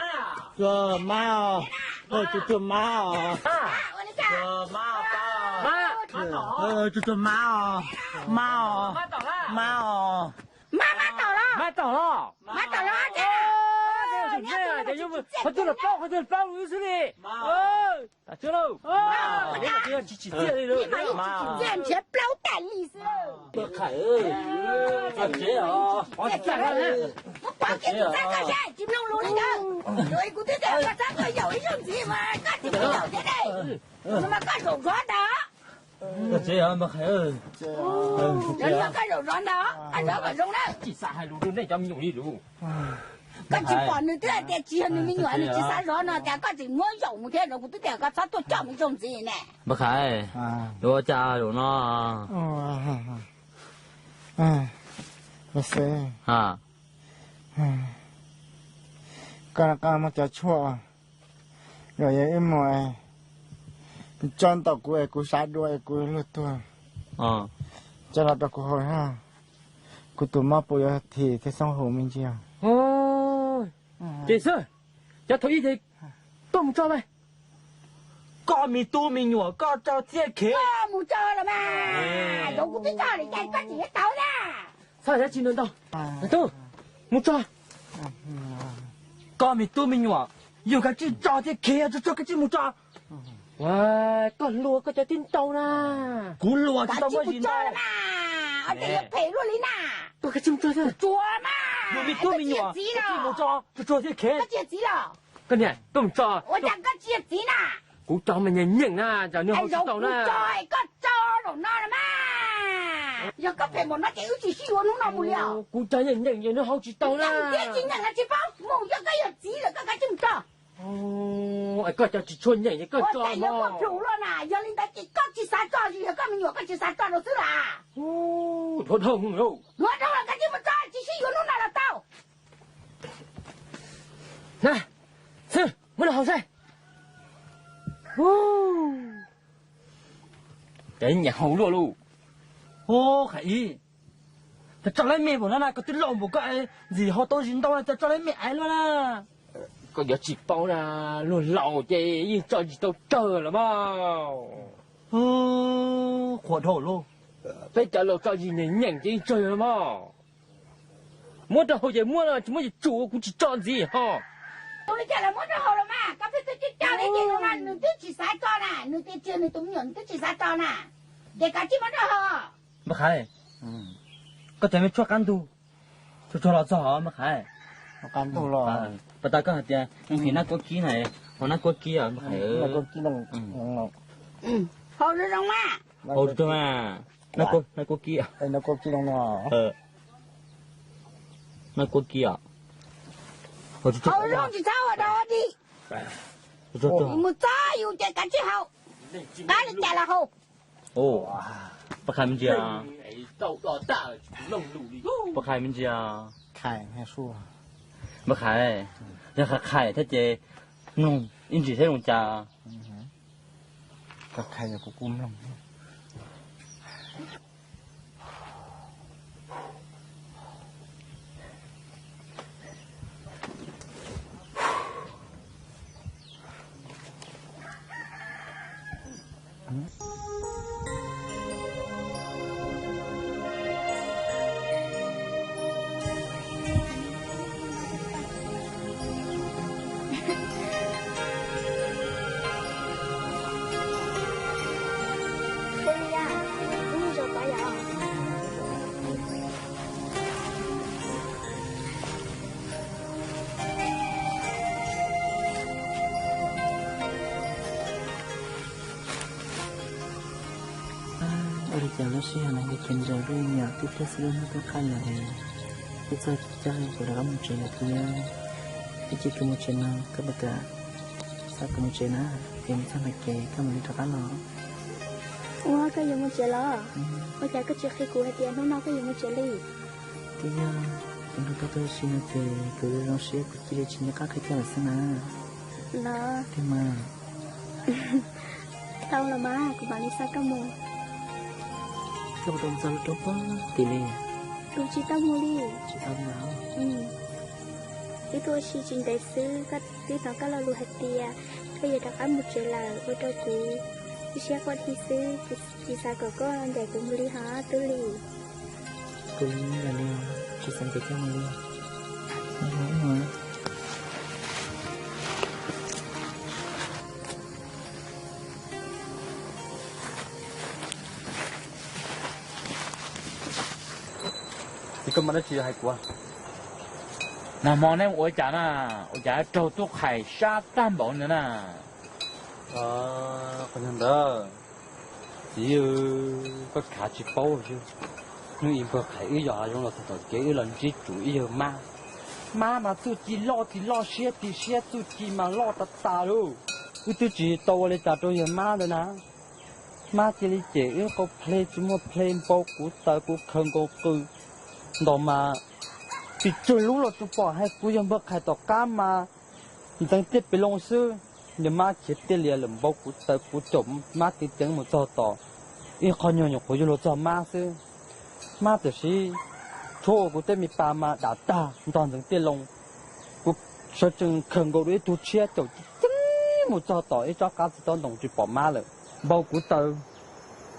Tsuag mab os, tsuag tsuag mab os. Tsuag mab os pab. Tsuag tsuag mab os, mab os, mab os. Mab, mab tom los? Mab tom los. Mab tom los. Qhov twg los plaub, qhov twg los plaub xwb li. Tsis tsim txiaj li lawm. Nrhiav plaub tas li xwb. Tsis mloog lus li ntawd. Kuv twb tias koj txhob tuaj yaum ib zaug ntxiv mas koj tsis tuaj yaum thiab ne. Mas koj zaum zov ntawd. Yog koj zaum zov ntawd, koj zov kom zoo na. Tsis xav hais lus rau nej cov me nyuam li lus. Koj tsis pom nws twb hais tias tsis yog nws me nyuam, nws tsis xav zov no, cas koj tseem muab yaum mus thiab, kuv twb tias koj txhob tuaj coj mus ib zaug ntxiv ne. Npawg Khais, yuav ua cas zaum no? Koj rov qab muab cov tshuaj los yog ib muag tso ntaum kuv es kuv sab dua es kuv luag tuag, coj los rau kuv haus na. Kuv tus mob puas yuav thim thiab xoob hum me ntsis. Ces xwb, cov thaum ib ces koj mus tso mas. Koj me tub me nyuam koj tso txiaj khev. Koj mus tso los mas. Zaum kuv twb tso lawm cas koj tseem yuav tau na. Txhob tsis ntau ntau. Tub, mus tso. Koj me tub me nyuam, yus kav tsij tso txiaj khev, tso tso kav tsij mus tso. Koj luag koj cov tib ntau na. Kuv luag tsis tau muaj zis ntau. Phem luaj li na. Koj kav tsij mus tso. Tsuag mas. Yus me tub me nyuam kav tsij mus tso, tso txiaj khev. Koj niam, koj mus tso. Ua cas koj tsis yog txiv na? Kuv tso mas nyeem nyeem na, cas nws haus tsis tau na. Koj tso zaum no los mas. Yog koj phem npaum no ces wb tsis sib yuav hnub no mus li os. Kuv tso nyeem nyeem ces nws haus tsis tau na. Nyeem thiab tsis nyeem los tsis paub, mus yog koj yog txiv lawm koj kav tsij mus tso. Koj tso tsis tshua nyeem ces koj tso mas. Plhus luaj na, yog li ntawd ces koj tsis xav tso, yog koj me nyuam koj tsis xav tso rau xwb las. Dhuav dhau, dhuav dhau los kav tsij mus tso, tsis sib yuav hnub no los tau. Na, xwb, muab los haus saib. Ces nyiam haus luaj lauj. Ub, Khais Ib, cas tso lawv me npaum no na, koj twb laus npaum koj ntxim haus tau zis ntau na, cas tso lawv me aiv luaj na. Koj yuav tsis paub na, luag laus ces yeej tso tsis tau tsawg los mas. Qhuav dhau lauj. Peb cov laus tso zis nyeem nyeem ces yeej tsawg los mas. Muab rau haus ces muab, tsis muab ces tsum, kuv tsis tso ntxiv ho. Ua li cas los muab rau haus los mas, koj pheej tuaj coj coj li ces no na, nws twb tsis xav tso na, nws tias tsis yog nws tus me nyuam nws twb tsis xav tso na. Ces koj tsis muab rau haus. Npawg Khais, Koj cov me tshuaj qab ntug, tshuaj tshuaj los txog hov Npawg Qhais. Pas tas koj hais tias nqhis nab kuab kib na, hauv nab kuab kib os Npawg Qhais. Hau zoo zoo mas. Hau zoo mas. Nab kuab kib. Nab kuab kib os. Hau zoo tsis txhob ua dog ua dig. Mus txog yus ces kav tsij hau. Qab li cas los hau. Npawg Qhais me ntsis os. Npawg Qhais me ntsis os. Npawg Qhais, yog Qhais Qhais thiab ces mloog ib ntsis thiab zoo cas. Ua li cas lub sij hawm no yuav khiav ncaws lub me nyuam tub thiab xwb lub hnub tub qab yom li. Twb txog caij kuv rov qab mus tsev lawm thiab. Ib chim kuv mus tsev no koj puas kam xa kuv mus tsev na? Kuv mus txog ntawm kev koj mam li rov qab los. Ua koj yuav mus tsev los? Ua cas koj tsis qhia kuv hais tias hnub no koj yuav mus tsev li? Twb yog kuv nrog koj tuaj ua si no ces kuv zoo siab kuv cia li tsis nco qab qhia koj lawm xwb na. Los. Tiag mas. Tau los mas kuv mam li xa koj mus. Koj puas tau mus txog lub roob puag tim li? Kuv tsis tau mus li. Tsis tau mus. Wb tuaj ua si tsis ntev xwb koj twb hnov koj lo lus hais tias koj yuav rov qab mus tsev lawm ua rau kuv ib siab quaj dhi xwb, kuv tsis xav kom koj ncaim kuv mus li hos Tub Lis. Kuv li ntawd li, tsis xav ncaim koj mus li. Ces koj muaj dab tsi hais kuv? Nag hmo neb ua cas na, ua cas raug tub Qhais sab tag npaum ntawd na? Qhov ntawd, txiv, koj khav tsis paub xwb. Hnub ib npawg Qhais wb yos hav zoov los txog tom kev wb los ntsib tsum ib yawg mab. Mab mas txuj ci loj tsis loj, siab tsis siab, txuj ci mas loj tas tas lauj. Wb twb tsis tau ua li cas rau yawg mab ntawd na. Mab cia li cem wb qau ple tsis muaj ple, npau kuv taws kuv khaws nkaus qws ntaus mas pes tsawg lub los tsuas pom hais kuv yog npawg Qhais tom qab mas ntxeev tiaj pes loo xwb. Yawg mab khiav tiaj lias lawm, npau kuv taws kuv caum mab ceev ceev mus txog tom ib qho nyuag nyuam qhuav yuav luag txog mab xwb. Mab txawm siv tshuab ua kuv tej me pas mas dam tag ntog ntxeev tiaj loo. Kuv sawv tsees khaws nkaus dua ib tug tshiab caum ceev ceev mus txog tom ib tsob qab txiv tob ntoo tsis pom mab lawm. Npau kuv taws,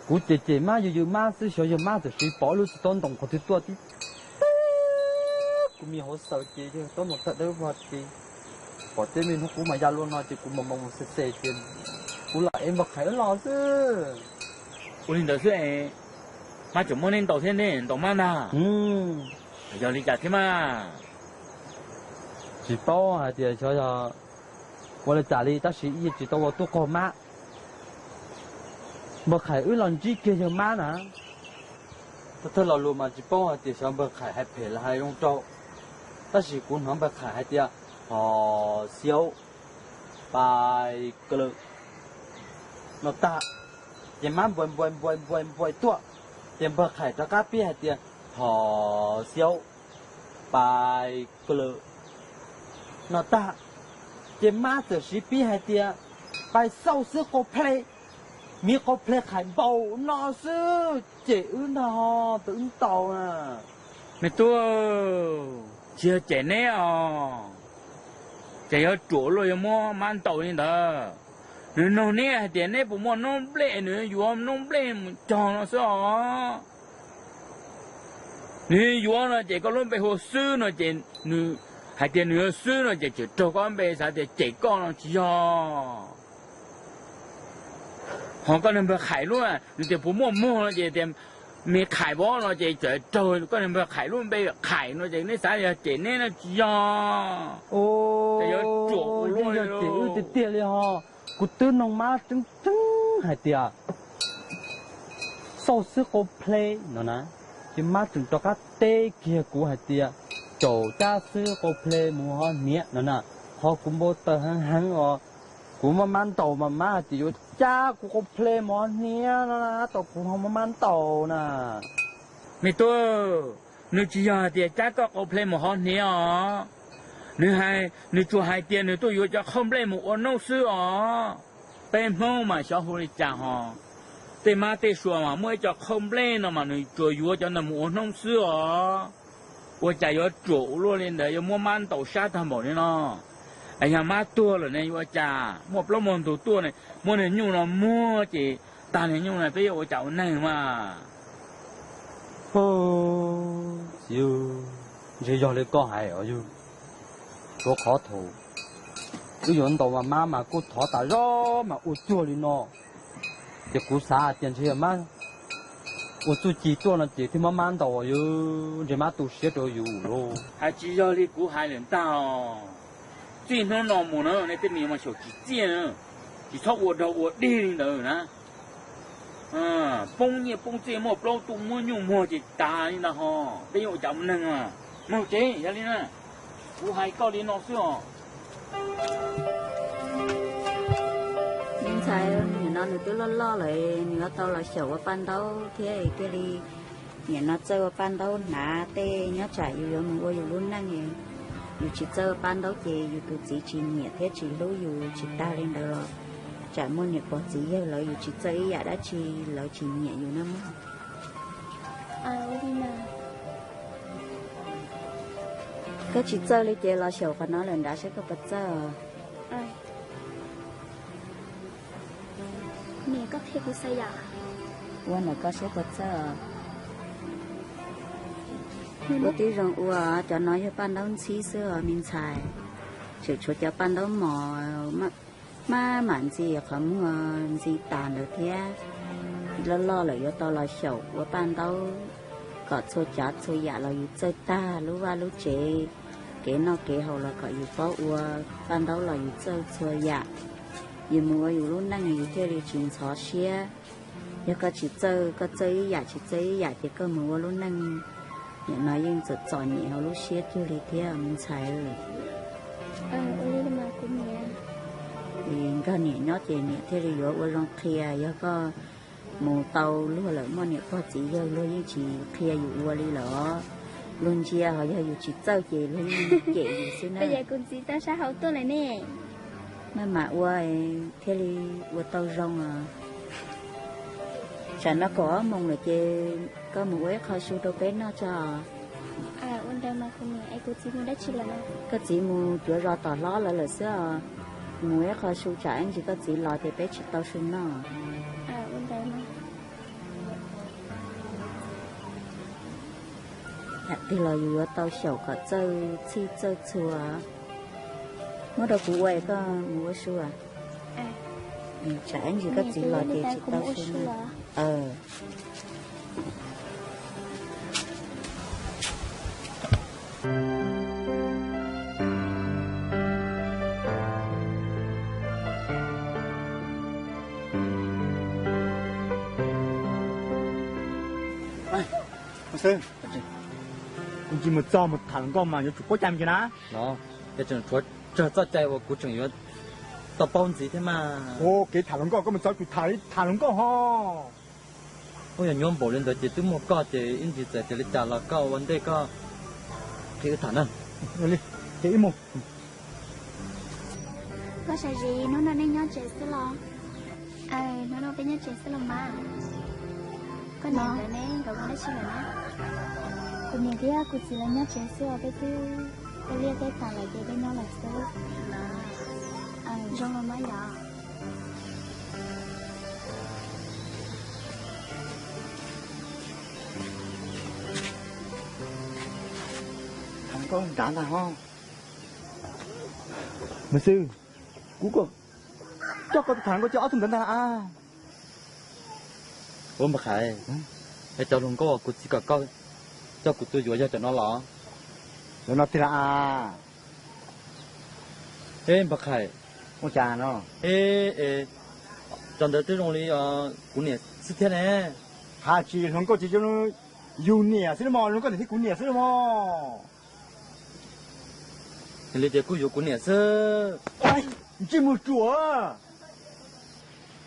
kuv cem cem mab yws yws mab xwb, xyov yawg mab txawm siv pom lub txiv tob ntoo qhov twg tuaj tib tag kuv me hauv xaws ces yawg tob ntoo tawg dawb vog ces pom tej me hnub qub mas ya luaj no ces kuv mam mus mus xes xes ces kuv lam ev npawg Qhais wb los xwb. Ua li ntawd xwb es, mab tseem muab neb ntaus thiab neb ntaus mab ntag. Yog li cas thiab mas? Tsis paub hais tias xyov yog ua li cas li tab sis ib yam tsis tau ua tuaj qaug mab. Npawg Qhais wb los ntsib kiag yawg mab na. Thawj thawj lo lus mas tsis paub hais tias xyov npawg Qhais hais phem los hais zoo rau, tab sis kuv hnov npawg Qhais hais tias hos xiaub pais kaw lawm no tag, ces mab npuais npuais npuais npuais npuais tuaj, ces npawg Qhais rov qab pib hais tias hos xiaub pais kaw lawm no tag, ces mab txawm siv pib hais tias pais xauj xwb qau ple, miv qau ple Qhais npaum no xwb ces wb ntag ho tau wb ntaus na. Me tub, tsis yog cem neb os, ces yuav ruam luaj yuav muab mab ntaus li ntawd. Nws nug neb hais tias neb puas muaj noob nplej, nws yuav noob nplej mus cog no xwb os. Nws yuav no ces koj lub npe hu xwb no ces nws hais tias nws yuav xwb no ces tseem raug koj npe xav tias cem koj no tsis yog. Ho koj niag npawg Qhais lub, nws tias puas muaj muag no ces tias Me Qhais Vov no ces txawm raug koj niag npawg Qhais lub npe Qhais no ces neb xav yog cem neb no tsis yog. Ces yuav ruam ua luaj li tiag tiag li ho. Kuv twb noog mab tseeb tseeb hais tias xauj xwb qau ple no na, ces mab tseem rov qab teb kiag kuv hais tias caum cab xwb qau ple mus ho hniav no na. Qhov kuv npau taws heev heev os, kuv maj mab ntaus mas mab hais tias yuav cab kuv qau ple mus ho hniav no na, tab tom kuv ho maj mab ntaus na. Me tub, nws tsis yog hais tias cab koj qau ple mus ho hniav os, nws hais, nws tsuas hais tias nws tuaj yuav cov qhauj nplej mus ua noob xwb os. Peb Hmoob mas xyov hu li cas ho, tej mab tej sua mas muaj ib co qhauj nplej no mas nws tsuas yuav cov ntawd mus ua noob xwb os. Ua cas yuav ruam ua luaj li ntawd, yuav muab mab ntaus sab tag npaum li no? Yog mab tuag lawm ne yuav ua cas? Muaj plaub muaj ntug tuaj ne, muab niag nyuj no muag ces tag niag nyuj no peb yuav ua cas ua neeg mas? Txiv, ntshe yog li koj hais os yog, rau qhov thaum wb yuav ntaus mas mab mas kuj thov tas zog mas ua cuag li no. Ces kuv xav hais tias ntshe yog mab ua txuj ci tuaj no ces thiaj muab mab ntaus, yus ntshe mab tu siab rau yus lauj. Hais tsis yog li kuv hais lawm ntag. Txij hnub no mus na nej tej me nyuam mas xyaum tsis txiaj na, tsis txhob ua dog ua dig li ntawd na. Poob nyiaj poob txiaj muaj plaub tuaj muab nyuj muag ces tas li ntag ho. Peb yuav ua cas ua neeg? Mus tsev yog li na, kuv hais koj li no xwb os. Me ntxhais, nim no nws twb loj loj lawm, nws yuav tau los xyaum ua paj ntaub thiab thiaj li nim no txawj ua paj ntaub hnav tej, nyob tsam yus yuav mus ua yus lub neej, yus tsis txawj ua paj ntaub ces yus tus txiv tsis nyiam thiab tsis hlub yus tsis tag li ntawd los tsam muaj niam pog txiv yawg lawv yus tsis txawj ib yam dab tsi lawv tsis nyiam yus na mog. Koj tsis txawj li ces los xyaum qhov no lawm nrad saib koj puas txawj. Ua ntawm koj saib puas txawj. Ua tib zoo ua, cov no yog paj ntaub ntxhib xwb os me ntxhais. Tseem tshuav cov paj ntaub mos maj mam ntxi qhov muag ntxi tas ntawd thiab. Loj loj lawm yuav tau los xyaum ua paj ntaub kom txhua tsav txhua yam los yus txawj tag, lub vaj lub tsev, kev noj kev haus los kom yus paub ua, paj ntaub los yus txawj txhua yam. Yus mus ua yus lub neej yus thiaj li tsis ntxhov siab. Yog koj tsis txawj, koj txawj ib yam tsis txawj ib yam ces koj mus ua lub neej nim no yeej txom txom nyem hauv lub siab cuag li thiab me ntxhais. Nkag niam nyob ces niam thiaj li yuav ua zoo qhia, yog koj mus tau luag lawm muaj niam pog txiv yawg luag yeej tsis qhia yus ua li lawm. Luag ntsia ho yog yus tsis txawj ces luag yeej cem yus xwb na. Kuv txiv tau sab hauv tuaj lawm ne. Maj mam ua thiaj li ua tau zoo os. Tsam no kaum ob moos lawm ces koj mus ua ib qho su rau peb noj tso. Koj txiv mus cuav zos tom hlob lawv lawm xwb os. Mus ib qho su tsam ib ntsis koj txiv los ces peb tsis tau su noj. Yam twg los yus yuav tau xyaum kom txawj txhij txawj txhua. Muab rau kuv ua es koj mus ua su. Tsam ib ntsis koj txiv los ces tsis tau su noj. Xwb, kuv tsis mus txog mus tham hluas nkauj mas yuav tsum paub cai me ntsis na. Los, es tseem tshuav tsawg txoj cai uas kuv tseem yuav tau paub ntxiv thiab mas. Kev tham hluas nkauj koj mus txog tsum tham li tham hluas nkauj ho. Ub, yog nyuaj npaum li ntawd ces twb muaj koj ces ib ntsis txawm tias li cas los koj ua ntej koj qhia wb tham na. Ces ib mus. Koj Sav Zis, hnub no nej nyob tsev xwb los? Hnub no peb nyob tsev xwb los mas. Koj niam nkawd ne, nkawd mus dab tsi lawm na? Kuv niam thiab kuv txiv lawv nyob tsev xwb os, peb twb ua liaj teb tas lawm ces peb nyob lawm xwb. Zoo los mas yom. Tham nkauj nrad ntag ho. Maiv Xwb, kuv coj koj tham nkauj coj ob tug ntawd ntag a. Ua Npawg Qhais, Es cov hluas nkauj kuv txib kom koj coj kuv tuaj yuav yog cov no los? Cov no tiag las. Eb Npawg Qhais, ua cas no? Eb, es cov ntawd twb zoo li kuv niam xwb thiab ne. Hais tsis hluas nkauj ces zoo yus niam xwb los mas, hluas nkauj niam thiab kuv niam xwb los mas. Yog li ces kuj yuav kuv niam xwb. Ntsej muag ruam,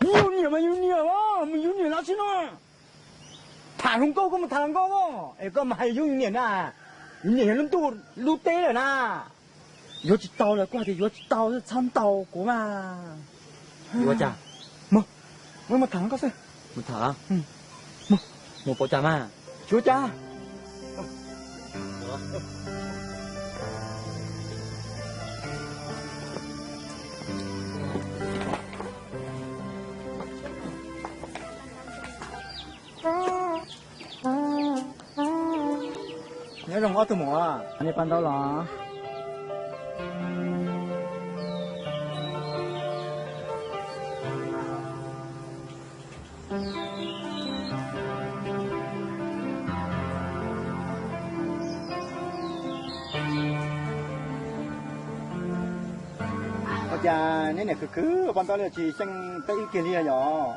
yus niam mas yus niam los mus yus niam no xwb no. Tham hluas nkauj koj mus tham hluas nkauj es koj mas hais yus niam na. Yus niam yog lub ntuj lub teb lawm na. Yuav tsis tau los kuv hais tias yuav tsis tau, txhob ntaus kuv mas. Yuav cas? Mus, mus tham hluas nkauj xwb. Mus tham los? Mus, mus pov cas mas? Tsis ua cas. Nyob zoo ob tug muam, nej pab ntaub los? Ua cas neb niam khwv khwv ua pab ntaub li tsis xyeej peb wb kiag li yom?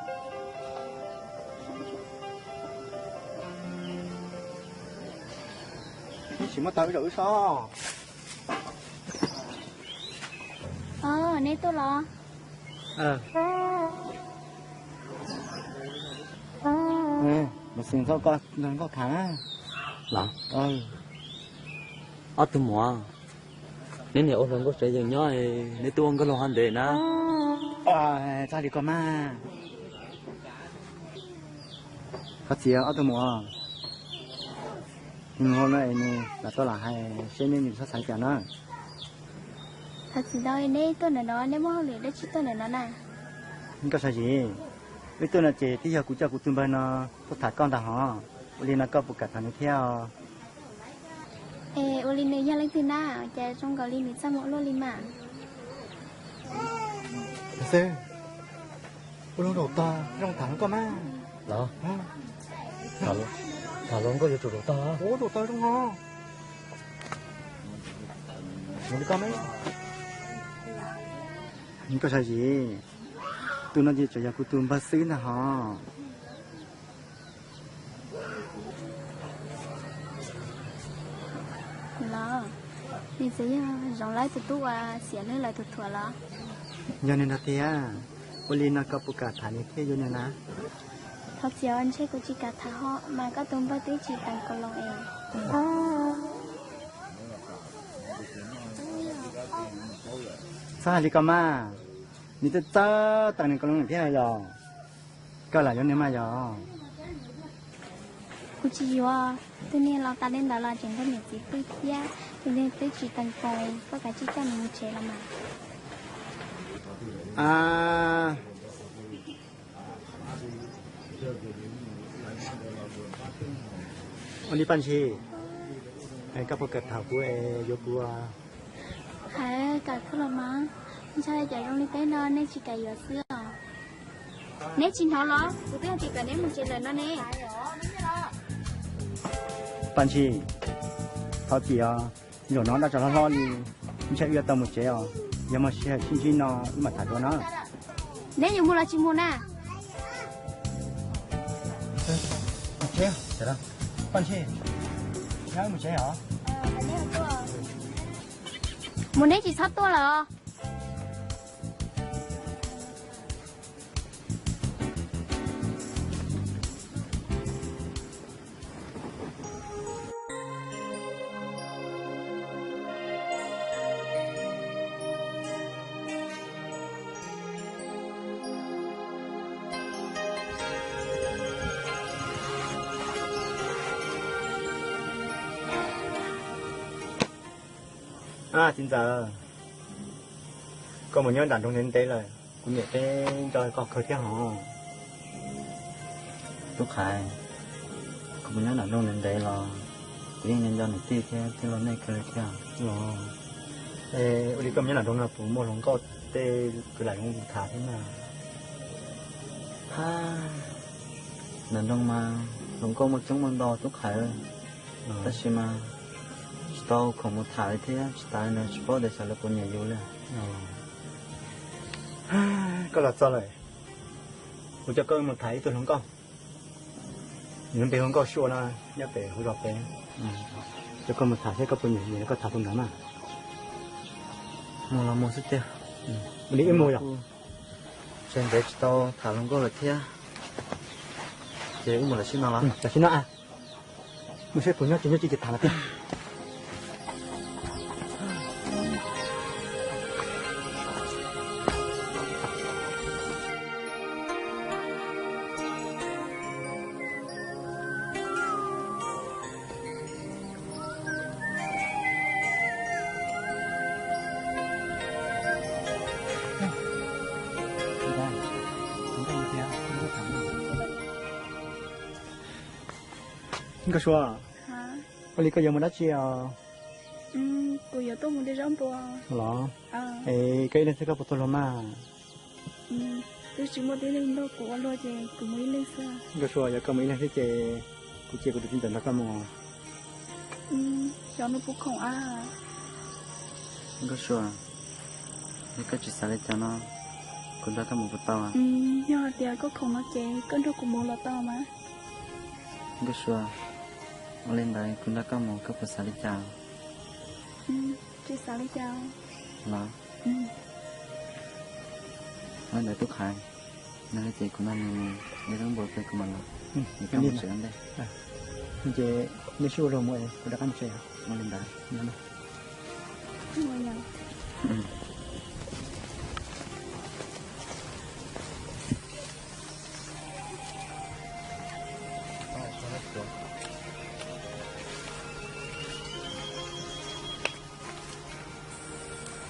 Tsis muab tau wb zaum wb sob. Neb tuaj los? Los xwm txhob koj nkauj tham na. Los, ob tug muam, neb niam ua hluas nkauj tsev yees nyob, neb twb ua nkauj laug hov ntev na. Txhob li koj mas. Thov txim ob tug muam, nws hluas no es nws lam tuaj lam hais seb neb nws txhob xav cas na. Thov txim ntau, neb tuaj ntawm no neb muaj hauj lwm dab tsi tuaj ntawm no na? Nkauj Sab Zim, wb tuaj no ces twb yog kuv coj kuv tus npawg no tuaj tham koj ntag hov. Ua li no koj puas kam tham nws thiab os? Es ua li nws yog leej twg na, cas zoo nkaus li nws txaj muag ua luaj li mas? Xwb, ua lub zaum tog zoo tham hluas nkauj mas. Los, tham hluas nkauj yuav tsum zaum tog. Ua zaum tog zoo no. Nkauj Sab Zim, tus no ces tseem yog kuv tus npawg xwb ntag hov. Los, nws txawm yog Zoov Laib tus tub uas Xiam Lwb lawv tus thuam los? Yog nws nrog tiag. Ua li no koj puas kam tham nws thiab yuav nws na? Thov txim, ntshe kuv tsis kam tham hov mas koj tus npawg twb tsis teem Kaus Loos es. Txhob hais li ko mas, nws twb txawj teem nws Kaus Loos thiab yog. Koj lam yuav nws mas yog. Kuv tsis yuav, tus niag laus tas li ntawd los tseem nkag niam txiv pw thiab, tus niag twb tsis teem Kaus Loos, koj kav tsij coj nws mus tsev los mas. Ua li Paj Ntshis, koj puas kam tham kuv es yuav kuv? Hais kam kawg los mas, ntshai cov zoo li peb no nej tsis kam yuav xwb os. Neb tsis hnov los kuv twb hais tias kom neb mus tsev lawm no ne. Paj Ntshis, thov txim os, zaum no dab tsov hlob hlob li, ntshai wb yuav tau mus tsev os. Yog muaj sij hawm sib ntsib no wb mam tham dua no. Neb yuav mus los tsis mus na? Paj Ntshis, mus tsev os. Mus neb tsis txhob tuaj lawm os. Txiv ntxawm, koj mus nyob nram nroog ntev ntev lawm, kuv niam peb nco koj kawg thiab hos. Tub Qhais, kuv mus nyob nram nroog ntev ntev los kuv yeej nco nco niam tij thiab tij laug nej kawg li thiab los. Ua li koj mus nyob nram nroog no puas muaj hluas nkauj tej kwv lam zoo tham thiab na? Nram nroog mas Hluas nkauj muaj coob muaj ntau tub qhawv, tab sis mas tsis tau khoom mus tham li thiab, tsis tas li ntawd tsis paub tias xyov lawv puas nyiam yus li. Koj los txog lawm, kuv coj koj mus tham ib tug hluas nkauj. Nws npe hu Nkauj Sua no, nyob pem hauv zos pem. Coj koj mus tham seb koj puas nyiam, nyiam koj tham tus ntawd na. Mus los mus xwb tiag. Mus li wb mus yom. Tsam ntev tsis tau tham hluas nkauj lawm thiab. Ces wb mus lawm sib no los? Tam sim no mus seb puas nyob, tsis nyob ces tham lawm tiag. Nkauj Sua, ua li koj yuav mus dab tsi os? Kuv yuav tuaj mus de zaub npua los? Es koj ib leeg xwb koj puas tau luag mas? Twb tsis muaj tib neeg nrog kuv ua luag ces kuv mus ib leeg xwb. Nkauj Sua, yog koj mus ib leeg xwb ces kuv cia kuv tus txiv ntxawm nrog koj mus. Xyov nws puas khoom a. Nkauj Sua, yog koj tsis xav li cas no, kuv nrog koj mus puas tau? Yog hais tias koj khoom no ces koj nrog kuv mus los tau mas. Nkauj Sua, ua li ntawd kuv nrog koj mus koj puas xav li cas? Tsis xav li cas los? Ua li ntawd tub qhawv, nag hli ces kuv nrog nws de zaub npua pem kuv mam los, koj mus tsev ua ntej. Ces nej sib ua luag mus es kuv rov qab mus tsev. Ua li ntawd.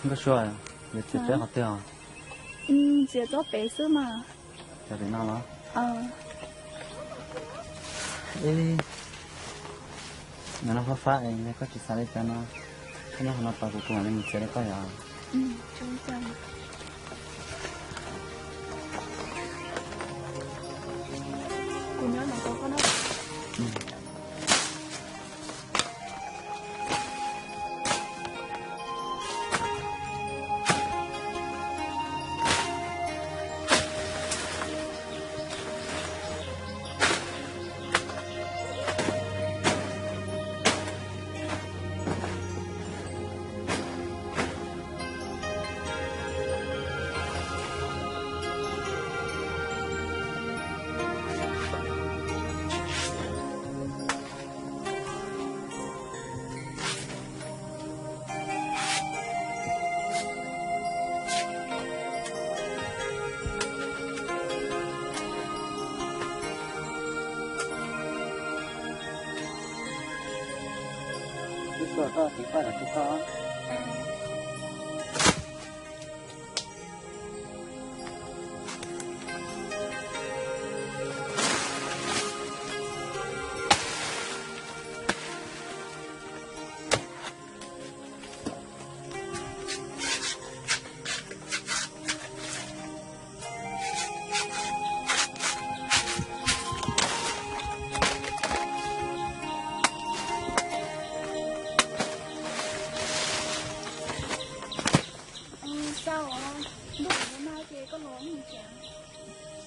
Nkauj Sua, yuav txiav tsob qhov twg os? Txiav tsob pem xwb mas. Tsob pem no los? Ib, no fab fab es koj tsis xav li cas no, koj nyob qhov no tos kuv, kuv mam li mus txiav rau koj yom.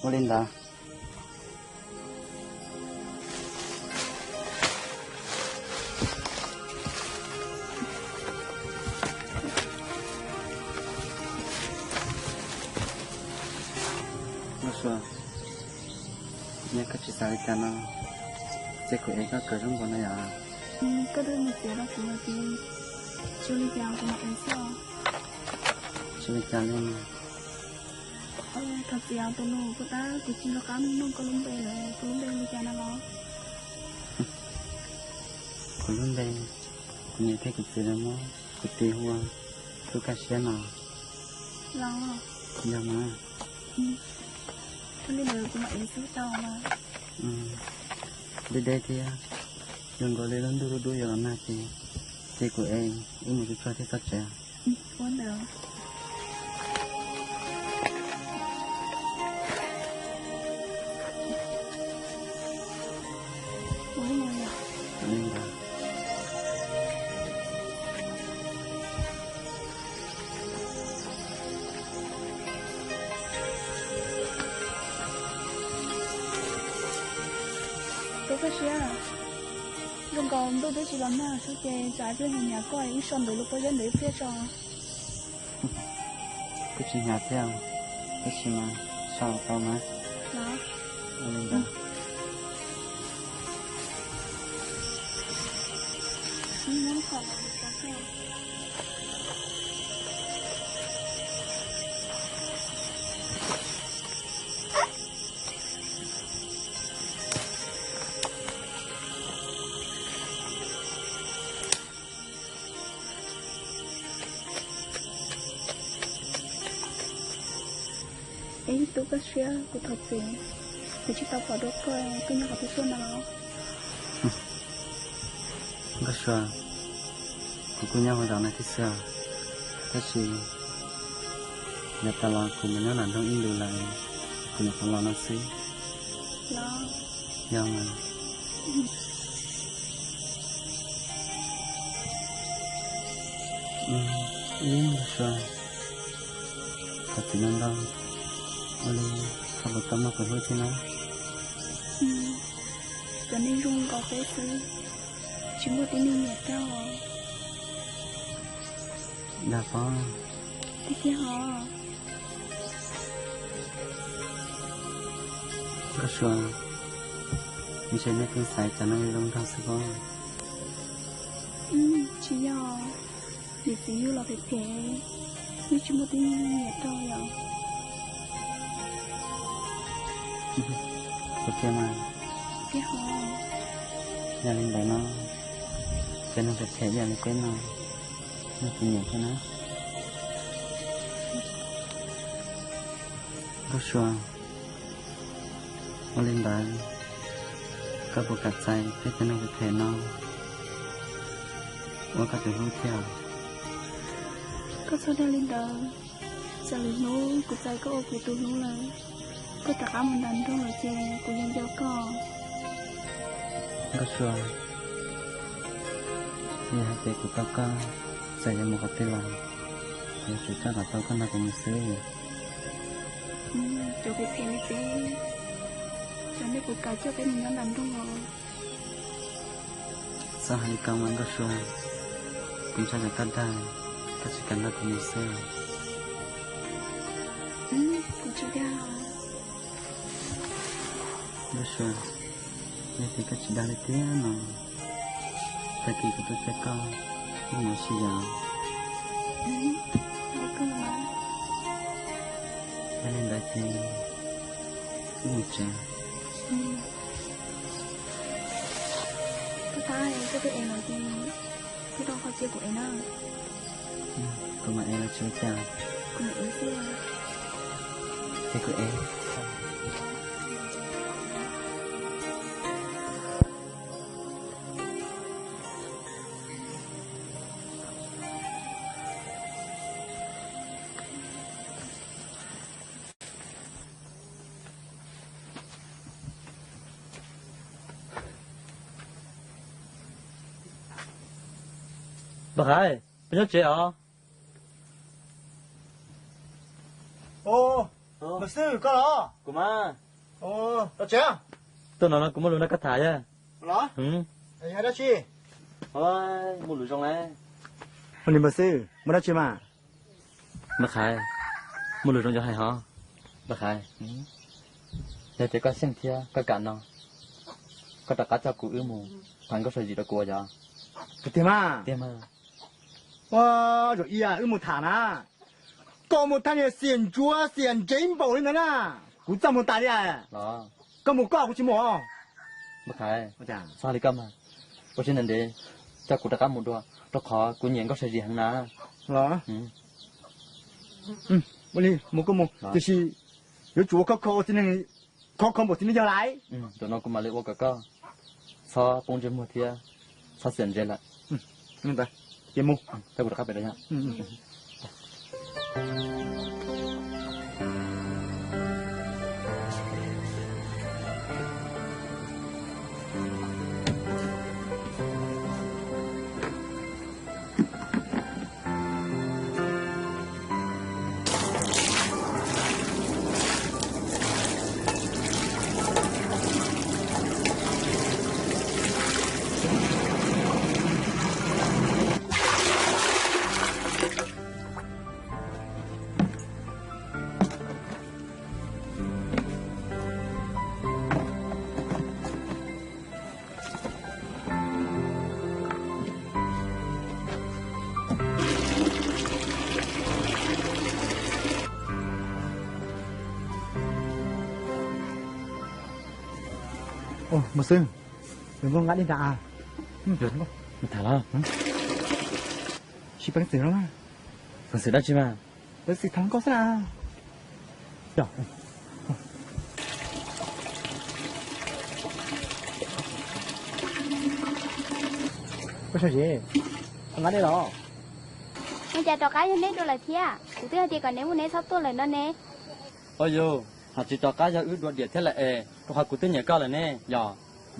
Ua li ntawd. Nkauj Sua, yog koj tsis xav li cas no, ces kuv ev koj kawm zaub npua no yom. Koj twb mus txiav rau kuv lawm ces tsis ua li cas, kuv mam ev xwb os. Tsis ua li cas li. Thov txim tus nus, puas tab kuv tsis nco qab nug koj lub npe lawm, koj lub npe li cas na los? Kuv lub npe, kuv niam thiab kuv txiv lawv muab kuv tis hu ua Tub Kaj Siab no. Los? Yog mas. Ua li ntawd kuv mam ev xwb tau mas. Deb deb thiab, zoo nkaus li lub ntuj dub dub yuav los nag ces, ces kuv ev, wb mus tsuag tsuag thiab txog tsev. Ua ntawd. Tub Kab Siab, zoo nkaus ntuj twb tsis los nag xwb ces tsam pliag mus nyiam koj ib so ntawd lub pob zeb ntawd ib pliag tso. Kuj tsis hnyav thiab, tab sis mas so tau mas. Los, ua li ntawd. Ib, Tub Kab Siab, kuv thov txim, kuv tsis tau pom dua koj, koj nyob qhov twg tuaj no? Nkauj Sua, kuv kuj nyob hauv zos no thiab xwb, tab sis yav tas los kuv mus nyob nram nroog ib ntus lawm, kuv nyuam qhuav los no xwb. Los, yog mas. Ib, Nkauj Sua, thov txim ntau ntau, ua li koj puas tau muaj tus hlub thiab na? Cov neeg zoo nkaus peb xwb, tsis muaj tib neeg nyiam rau. Dag pob. Tiag tiag hos. Nkauj Sua, ntshe nej pheej xaiv cov neeg zoo nraug xwb pob. Tsis yog, niam txiv yug los phem phem, yeej tsis muaj tib neeg nyiam rau yom. Tiag mas. Tiag hos. Yog li ntawd no, cov neeg phem phem ib yam li peb no, nej tsis nyiam thiab na. Nkauj Sua, ua li ntawd, koj puas kam txais peb cov neeg phem phem no ua koj tus hlub thiab? Koj txhob dag li ntawd, tsam lwm hnub kuv txais koj ua kuv tus hlub lawm, koj rov qab mus nram nroog lawm ces kuv yuav nco koj. Nkauj Sua, yog hais tias kuv tau koj txais yuav mus qhov twg los, kuv yuav tsum coj kom tau koj nrog kuv mus xwb. Cov phem phem li peb, cov nej puas kam coj peb mus nyob nram nroog los? Txhob hais li ko mas Nkauj Sua, kuv ntshai tsam koj dag, koj tsis kam nrog kuv mus xwb. Kuv tsis dag. Nkauj Sua, yog tias koj tsis dag li tiag no, tag kis kuv tuaj caw koj mus ua si yom. Yog li ntawd ces wb mus tsev. Koj thab, koj twb ev lawm ces koj rau qhov cia kuv ev na. Kuv mam ev los tsis ua cas. Kuv mam ev xwb. Ces kuv ev. Npawg Qhaiv, puas nyob tsev os? Npawg Xwb, koj los? Kuv mas. Tuaj no no kuv muaj lus nrog koj tham yog. Los? Yog dab tsi? Muaj lus zoo lauj. Ua li Npawg Xwb, muaj dab tsi mas? Npawg Qhaiv, muaj lus zoo yuav hais hos. Npawg Qhaiv, yog tias koj xyeej thiab koj kam no, koj rov qab coj kuv wb mus tham Nkauj Sua Zis rau kuv ua yog. Tiag mas. Tiag mas. Ua, zaum ib wb mus tham na, koj mus tham niag xiam ntsuav xiam ntsev npaum li ntawd na, kuv txaj muag tas li. Koj mus koj, kuv tsis mus. Npawg Qhaiv, txhob li koj mas, ua siab ntev ntev coj kuv rov qab mus dua, rau qhov kuv nyiam Nkauj Sua Zis heev na. Los, ua li mus koj mus, tiam sis yuav tsum ua khov kho ua txiv neej, khov kho npaum txiv neej yawg lawm. Zaum no kuv mam li ua kom koj txhob poob ntsej muag thiab txhob xiam ntsev lawm. Ntawd, ces mus, coj kuv rov qab pem rau yog. Mus xwb, yuav nkauj nqa dej nram av. Tham los, sis peev xwm no, peev xwm dab tsi mas, peev xwm tham nkauj xwb na. Koj sawv zis, nqa dej los. Ua cas rov qab yog neb dua lawm thiab? Kuv twb hais tias kom neb mus neb txhob tuaj lawm no ne. Au yog, hais tsis rov qab yog wb dua diam thiab lawm es, rau qhov kuv twb nyiam koj lawm ne yog.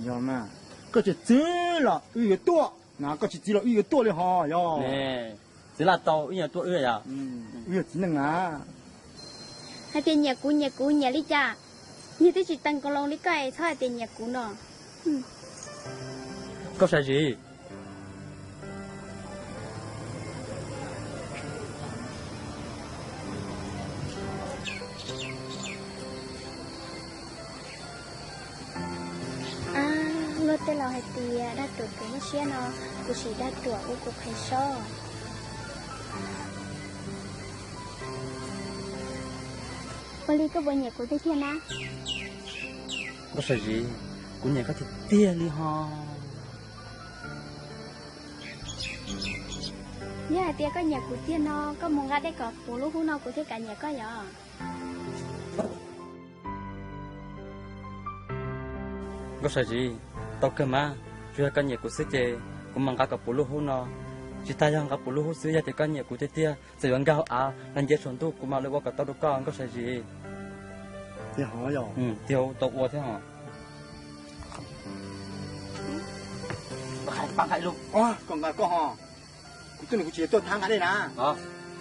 Yog mas, koj tsis txwv los wb yuav tuaj na, koj tsis txwv los wb yuav tuaj li ho yog. Txwv laj tau wb yuav tuaj wb yog. Wb yog txiv neej na. Hais tias nyiam kuv nyiam kuv nyiam li cas? Niag twb tsis teev koos loo li koj es txhob hais tias nyiam kuv no. Koj sawv zis. Luag tej laus hais tias dag ruam ruam lub siab no, kuv sim dag ruam ua kuv qhev sob. Ua li koj puas nyiam kuv tiag tiag na? Nkauj Sawv Zis, kuv nyiam koj tiag tiag li ho. Yog hais tias koj nyiam kuv tiag no, koj mus nqa dej kom puv lub hub no kuv thiaj kam nyiam koj yom. Nkauj Sawv Zis, tau kawg mas, tsuas yog koj nyiam kuv xwb ces kuv mam nqa kom puv lub hub no. Tsis tas yog nqa puv lub hub xwb, yog tias koj nyiam kuv tiag tiag, txawm yuav nkag hauv av los nce saum ntuj kuv mam li ua kom tau rau koj Nkauj Sawv Zis. Tiag hov yog? Tiag, tau ua thiab hov. Koj nqa koj ho. Kuv tuaj nws kuv tsis tuaj thab nqa dej na.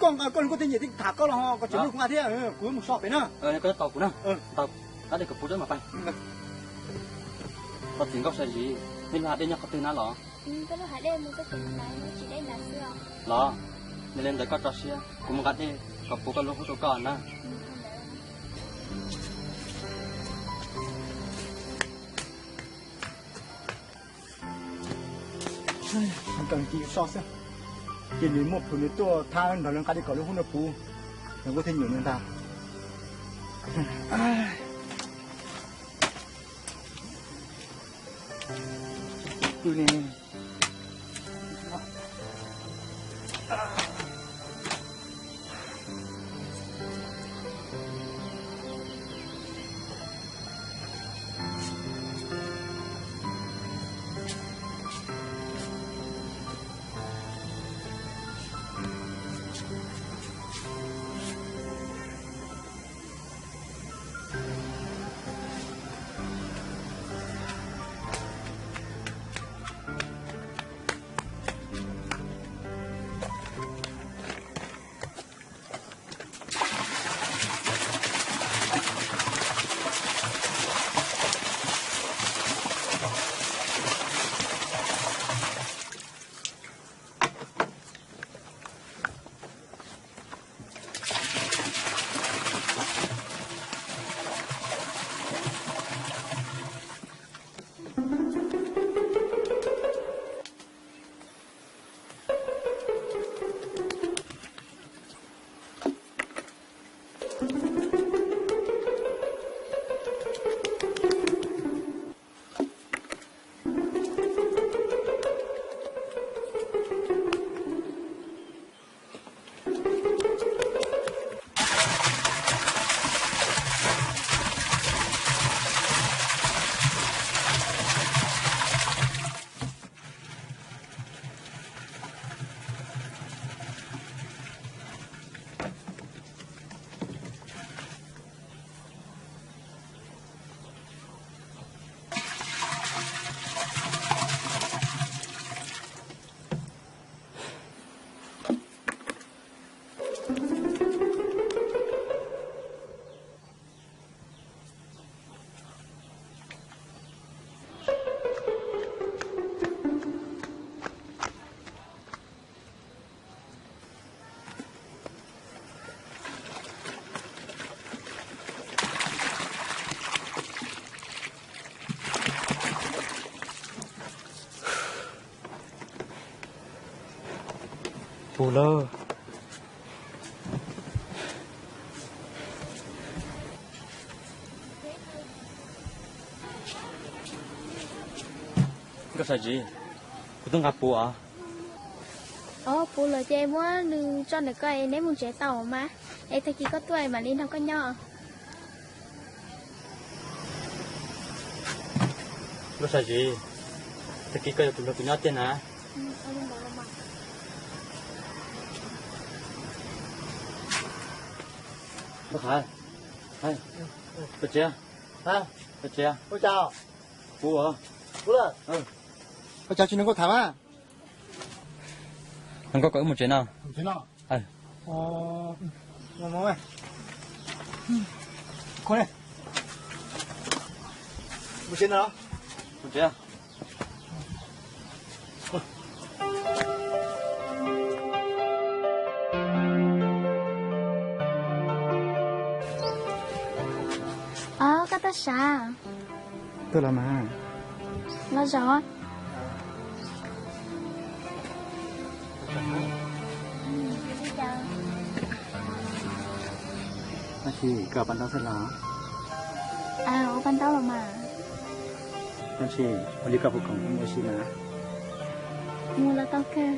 Koj nqa koj, koj tej nyiam thiaj tham koj los ho, koj tseem muab kuv nqa thiab, kuv mus so pem na. Koj tos kuv na. Nqa dej kom puv tso mas pais. Koj txiv Nkauj Sawv Zis, nej lub hav dej nyob qhov twg na los? Los, yog li ntawd koj tso siab, kuv mus nqa dej kom puv koj lub hub rau koj na. Nkees kiag so xwb, ces nws muaj plhus nws tuaj thab nrog lawv nqa dej kom lub hub no puv, lawv kuj thiaj nyiam nws ntag. Pw ne. Puv lawm. Koj sawv tsev, kuv twb nqa puv os. Os, puv lawm ces muab nws tso ntawm ko es neb mus tsev tau mas, es tag kis koj tuaj mam li nrog koj nyob. Koj sawv tsev, tag kis koj yuav tsum nrog kuv nyob tiag na. Koj tsev, koj tsev, puv, koj tsis nrog nkauj tham mas. Nrog nkauj koj wb mus tsev no. Os, koj tuaj sav. Tuaj los mas. Los zaum. Tab sis koj ua paj ntaub xwb los? Ua paj ntaub los mas. Tab sis ua li koj puas khoom mus ua si mas? Mus los tau kawg.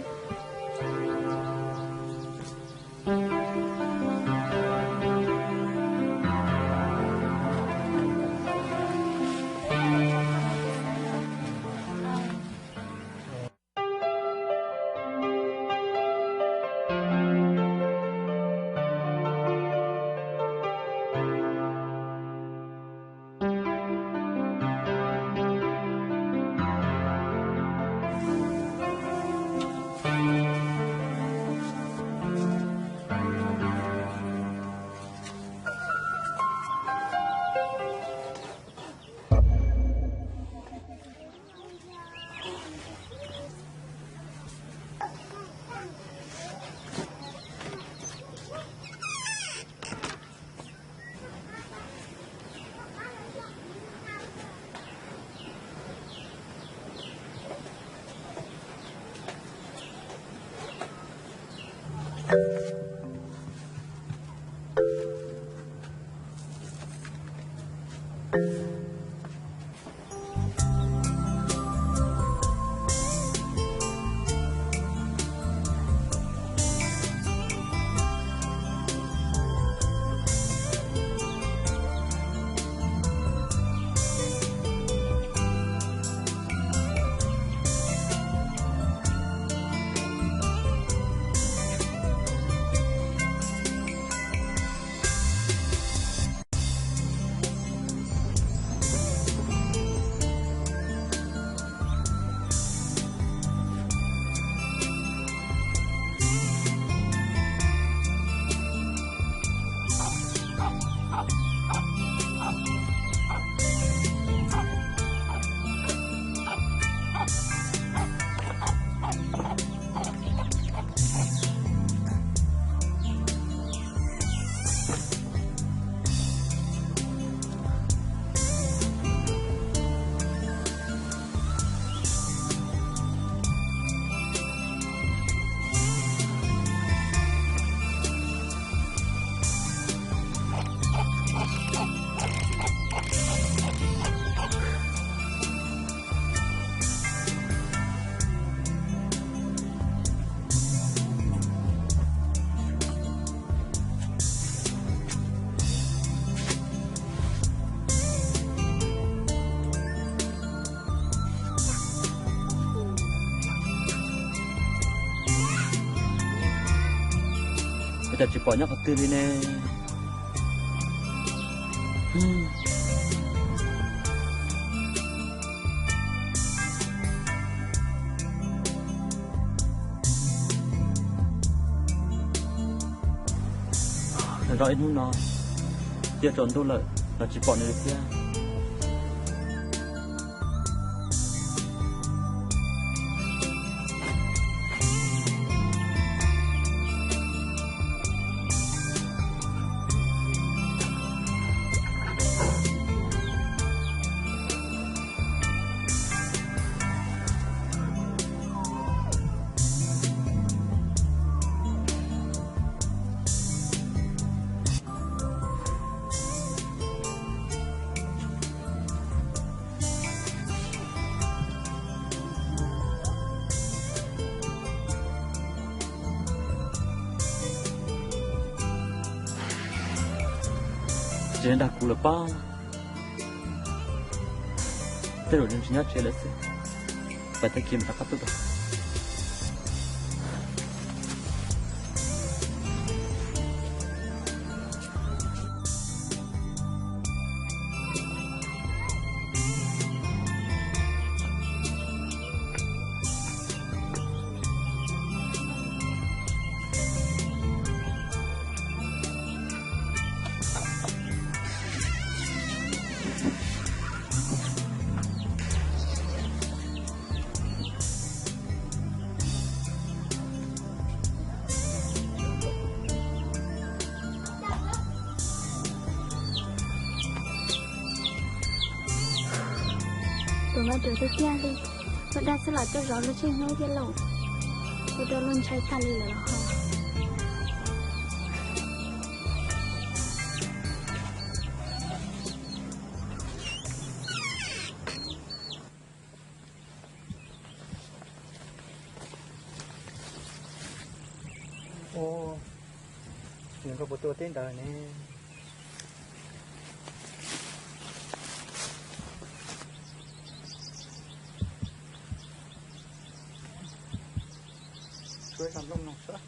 Ua cas tsis pom nyob qhov twg li ne? Zov ib hnub no, cia tsaus ntuj lawm los tsis pom nws li thiab. Tsis dag kuv lawm pab, tej zaum nws tsis nyob tsev lawm xwb. Pais tag kis mam rov qab tuaj. Tus no ruam tiag tiag li, ua dag xwb los coj zov luag tsheej hnub thiab lauj. Ua rau luag ntshai tag li lawm los ho. Ua, nws nkauj puas tuaj teb ntawd ne? Tshuav ib zaj nplooj no sab.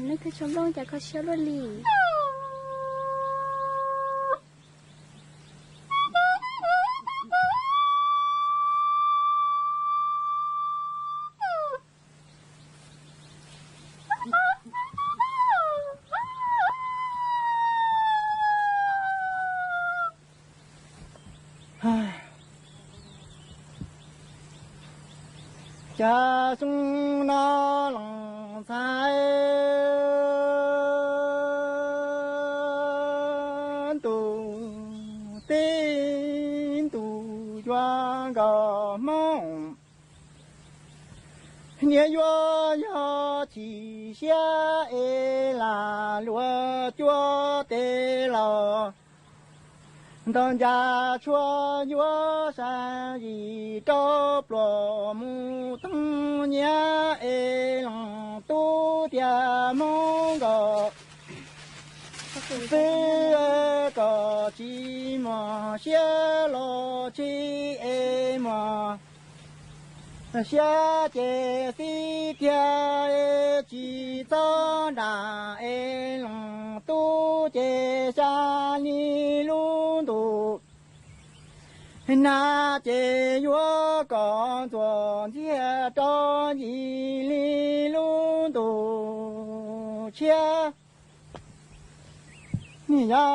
Leej twg tshuav nplooj cas kho siab luaj li. Cas xyoo no lees ntxhais ntuj teb ntuj yuav nkaus Hmoob. Niam yuav yog chim siab es lam luag cuab tes los, ntaus ncas tshuaj yuav sa yim rau pluas mus teeb nyiab es lees tub tias Hmoob nkaus xwb, kom tsis muaj siab los tsis es muaj siab ces xib thiaj tsis txhob nram es lees tub ces xya li lub ntus nag ces yuav kom ntxuam ntxiag rau yim li lub ntus tshiab. Niam yog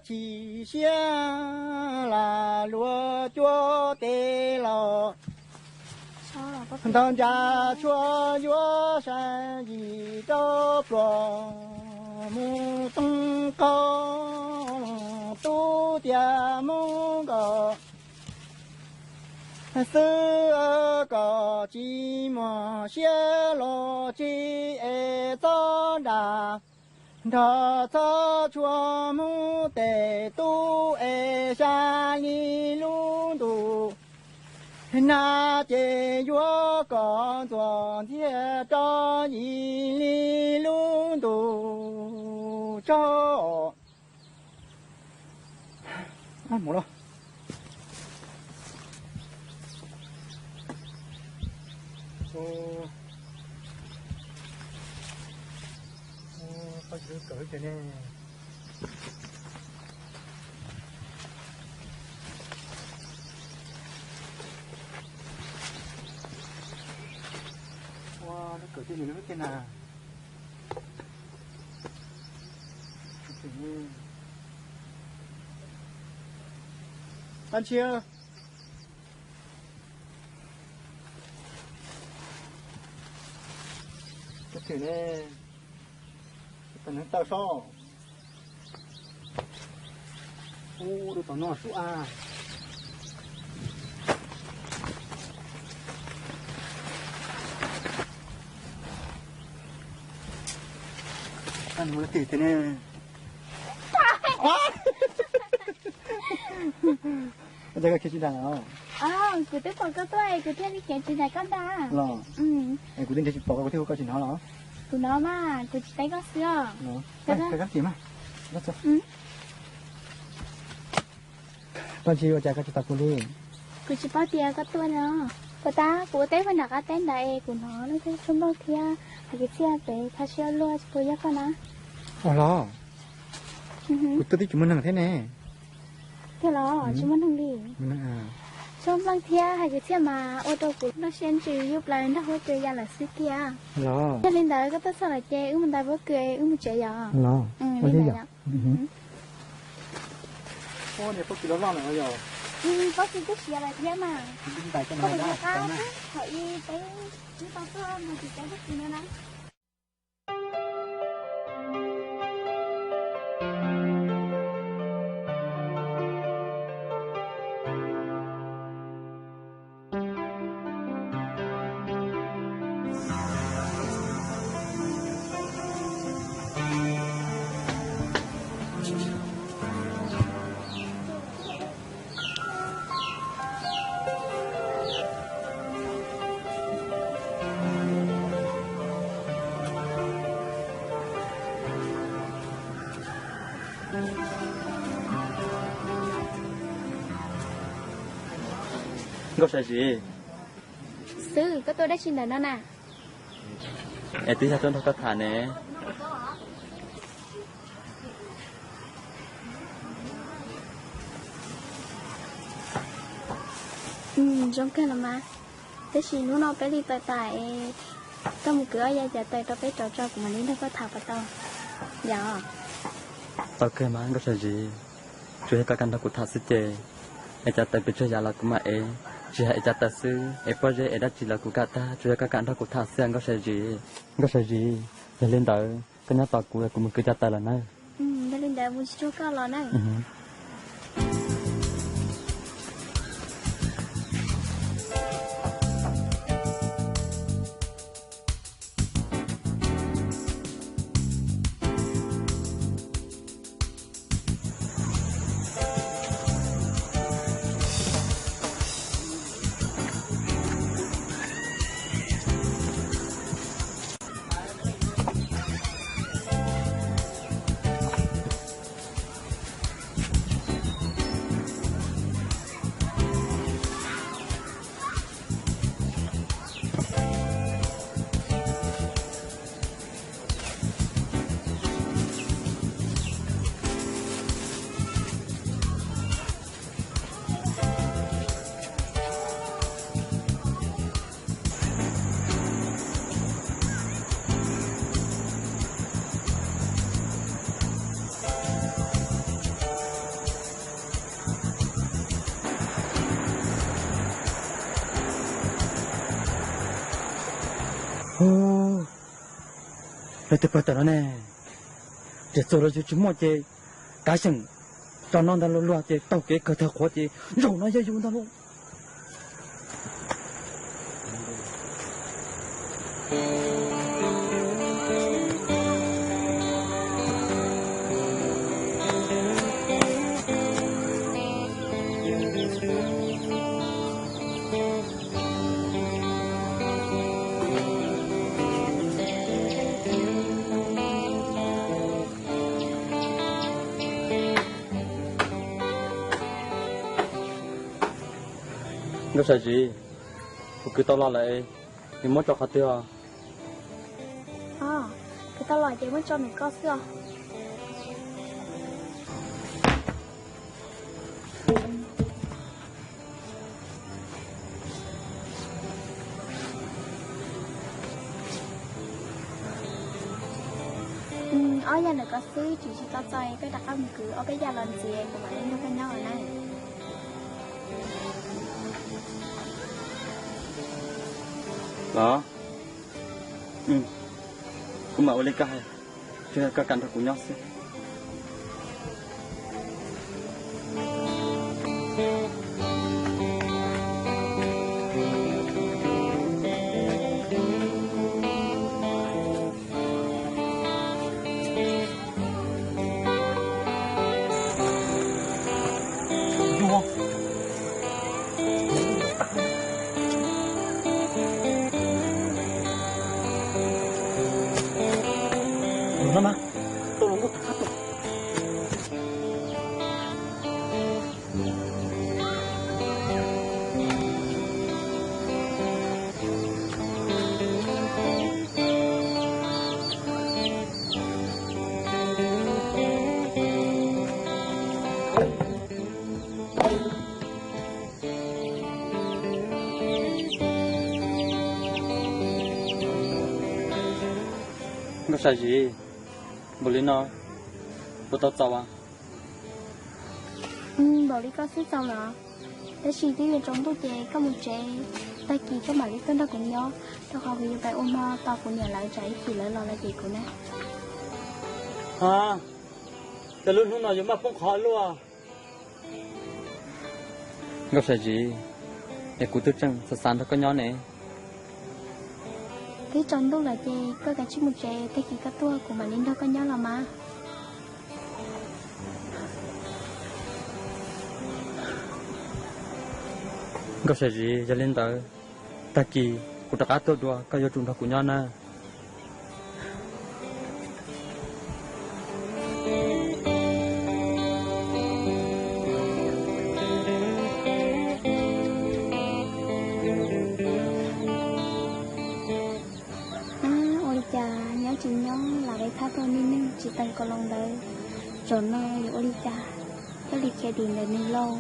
chim siab lam luag cuab tes los, ntaus ncas tshuaj yuav sa yim rau pluas mus teeb qaug, tub tias Hmoob nkaus xwb, kom tsis muaj siab los tsis es txhob nram nrog txhob tshuaj Hmoob tes tub es xya li lub ntus nag ces yuav kom ntxuam ntxiag rau yim li lub ntus tsaug. Kawm ne. Ua, lub kawm tej nws lub tej na. Qab ntsia. Tus twg ne? Tus neeg tawj sob. Ub, lub tom no sub a. Mus twg thiab ne? Ua cas koj khiav tsis nram los? Kuv twb pom koj tuaj es kuv thiaj li khiav tsis nram koj ntag. Los, kuv twb nrhiav tsis pom koj, kuv thiaj hu koj tsis hnov los. Kuv hnov mas, kuv tsis teb koj xwb os. Koj kab tis mas. Koj tsis, ua cas koj tsis tos kuv li? Kuv tsis paub tias koj tuaj no. Puas tab kuv ua teb pem nram qab teb ntawd es kuv hnov lub suab nplooj thiab hais kwv txhiaj pem thaj siab luaj, tsis puas yog koj na? Ua los, kuv tuaj twb tsis muaj neeg thiab ne. Tiag los tsis muaj neeg li? Suab nplooj thiab hais kwv txhiaj mas ua rau kuv lub siab ntsws yuj plaws nrog huab kws ya lawm xwb tiag. Los, yog li ntawd koj tuaj txog lawm ces wb mus ntais pob kws wb mus tsev yom. Los, ua li ntawd yom. Pob kws twb siav lawm thiab mas. Koj puas nco qab thaum ub peb twb tau tuaj mus tsis tau pob kws no na? Nkauj Saiv Zis. Xwb, koj tuaj dab tsi ntawm no na? Es twb yog tuaj nrog koj tham ne. Zoo kawg los mas. Tab sis hnub no peb li tawm tas es koj mus kwv ob yav cav taws rau peb rauv tso kuv mam li nrog koj tham puas tau? Yog. Tau kawg mas Nkauj Saiv Zis. Tsuas yog koj kam nrog kuv tham xwb ces, es cav taws pes tsawg yav los kuv mam ev. Tsis hais es cav taws xwb, es pob zeb es dab tsi los kuv kam tag, tsuas yog koj kam nrog kuv tham xwb Nkauj Saiv Zis. Nkauj Saiv Zis, yog li ntawd koj nyob tos kuv, kuv mus kwv cav taws lawm nawb. Yog li ntawd mus tsis tsuag koj los nawb. Lawv tus pawg tawm no ne, ces txog los yus tsis muaj ces kav xyeem tso no ntag, luag luag ces taug kev kawg tawg qhuav ces zaum no yog yus ntag lauj. Nkauj Saiv Zis, kuv kwv tau los lawm, nws muab tso qhov twg os? Kwv tau los ces muab tso nws koj xwb os. Ob yam ntawm ko xwb, tsis tsis tau txog, koj rov qab mus kwv ob peb yam los ntxiv kuv mam li nrog koj nyob na. Los, kuv mam ua li koj hais, tsuas yog koj kam nrog kuv nyob xwb. Nkauj Sam Zis, npaum li no puas tau txaus as? Npaum li koj xub txaus lawm, tab sis twb yuav tsaus ntuj ces koj mus tsev, tag kis koj mam li tuaj nrog kuv nyob, rau qhov kuv yuav pais ua hmo tos kuv niam lawv tsam ib chim lawv los lawv cem kuv na. Ha, cas lub hnub no yuav maj poob qhov luaj. Nkauj Sam Zis, es kuv twb tseem xav xav nrog koj nyob ne. Twb tsaus ntuj lawm ces koj kav tsij mus tsev, tag kis koj tuaj kuv mam li nrog koj nyob los mas. Nkauj Sam Zis, yog li ntawd, tag kis kuv rov qab tuaj dua, koj yuav tsum nrog kuv nyob na. Ua li cas nyob tsis nyob lam li thab tau niag neeg tsis teem kaus loos ntawd, zaum no yuav ua li cas thiaj li khiav dim ntawm nws lauj?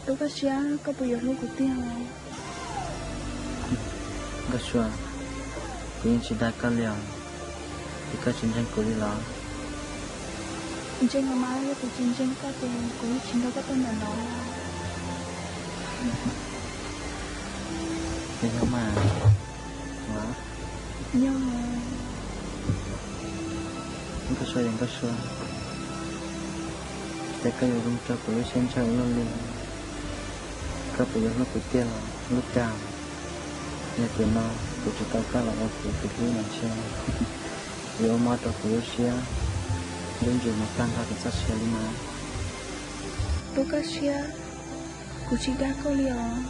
Tub Kaj Siab, koj puas yuav hlub kuv tiag? Nkauj Sua, kuv yeej tsis dag koj li os, es koj tsis ntseeg kuv li los? Ntseeg los mas, yog kuv tsis ntseeg koj ces kuv yeej tsis nrog koj tuaj ntawm no. Ces yog mas, yog. Nkauj Sua, Nkauj Sua, ces koj yuav zoo rau kuv lub siab ntshaw ua luaj li. Koj puas yuav hlub kuv tiag los Lub Kaj? Yog tiam no kuv tsis tau koj los ua kuv tus hlub no ntshe yuav ua mob rau kuv lub siab, yuav ntsuas mus tag nrho kuv txoj sia li mas. Tub Kaj Siab, kuv tsis dag koj li os.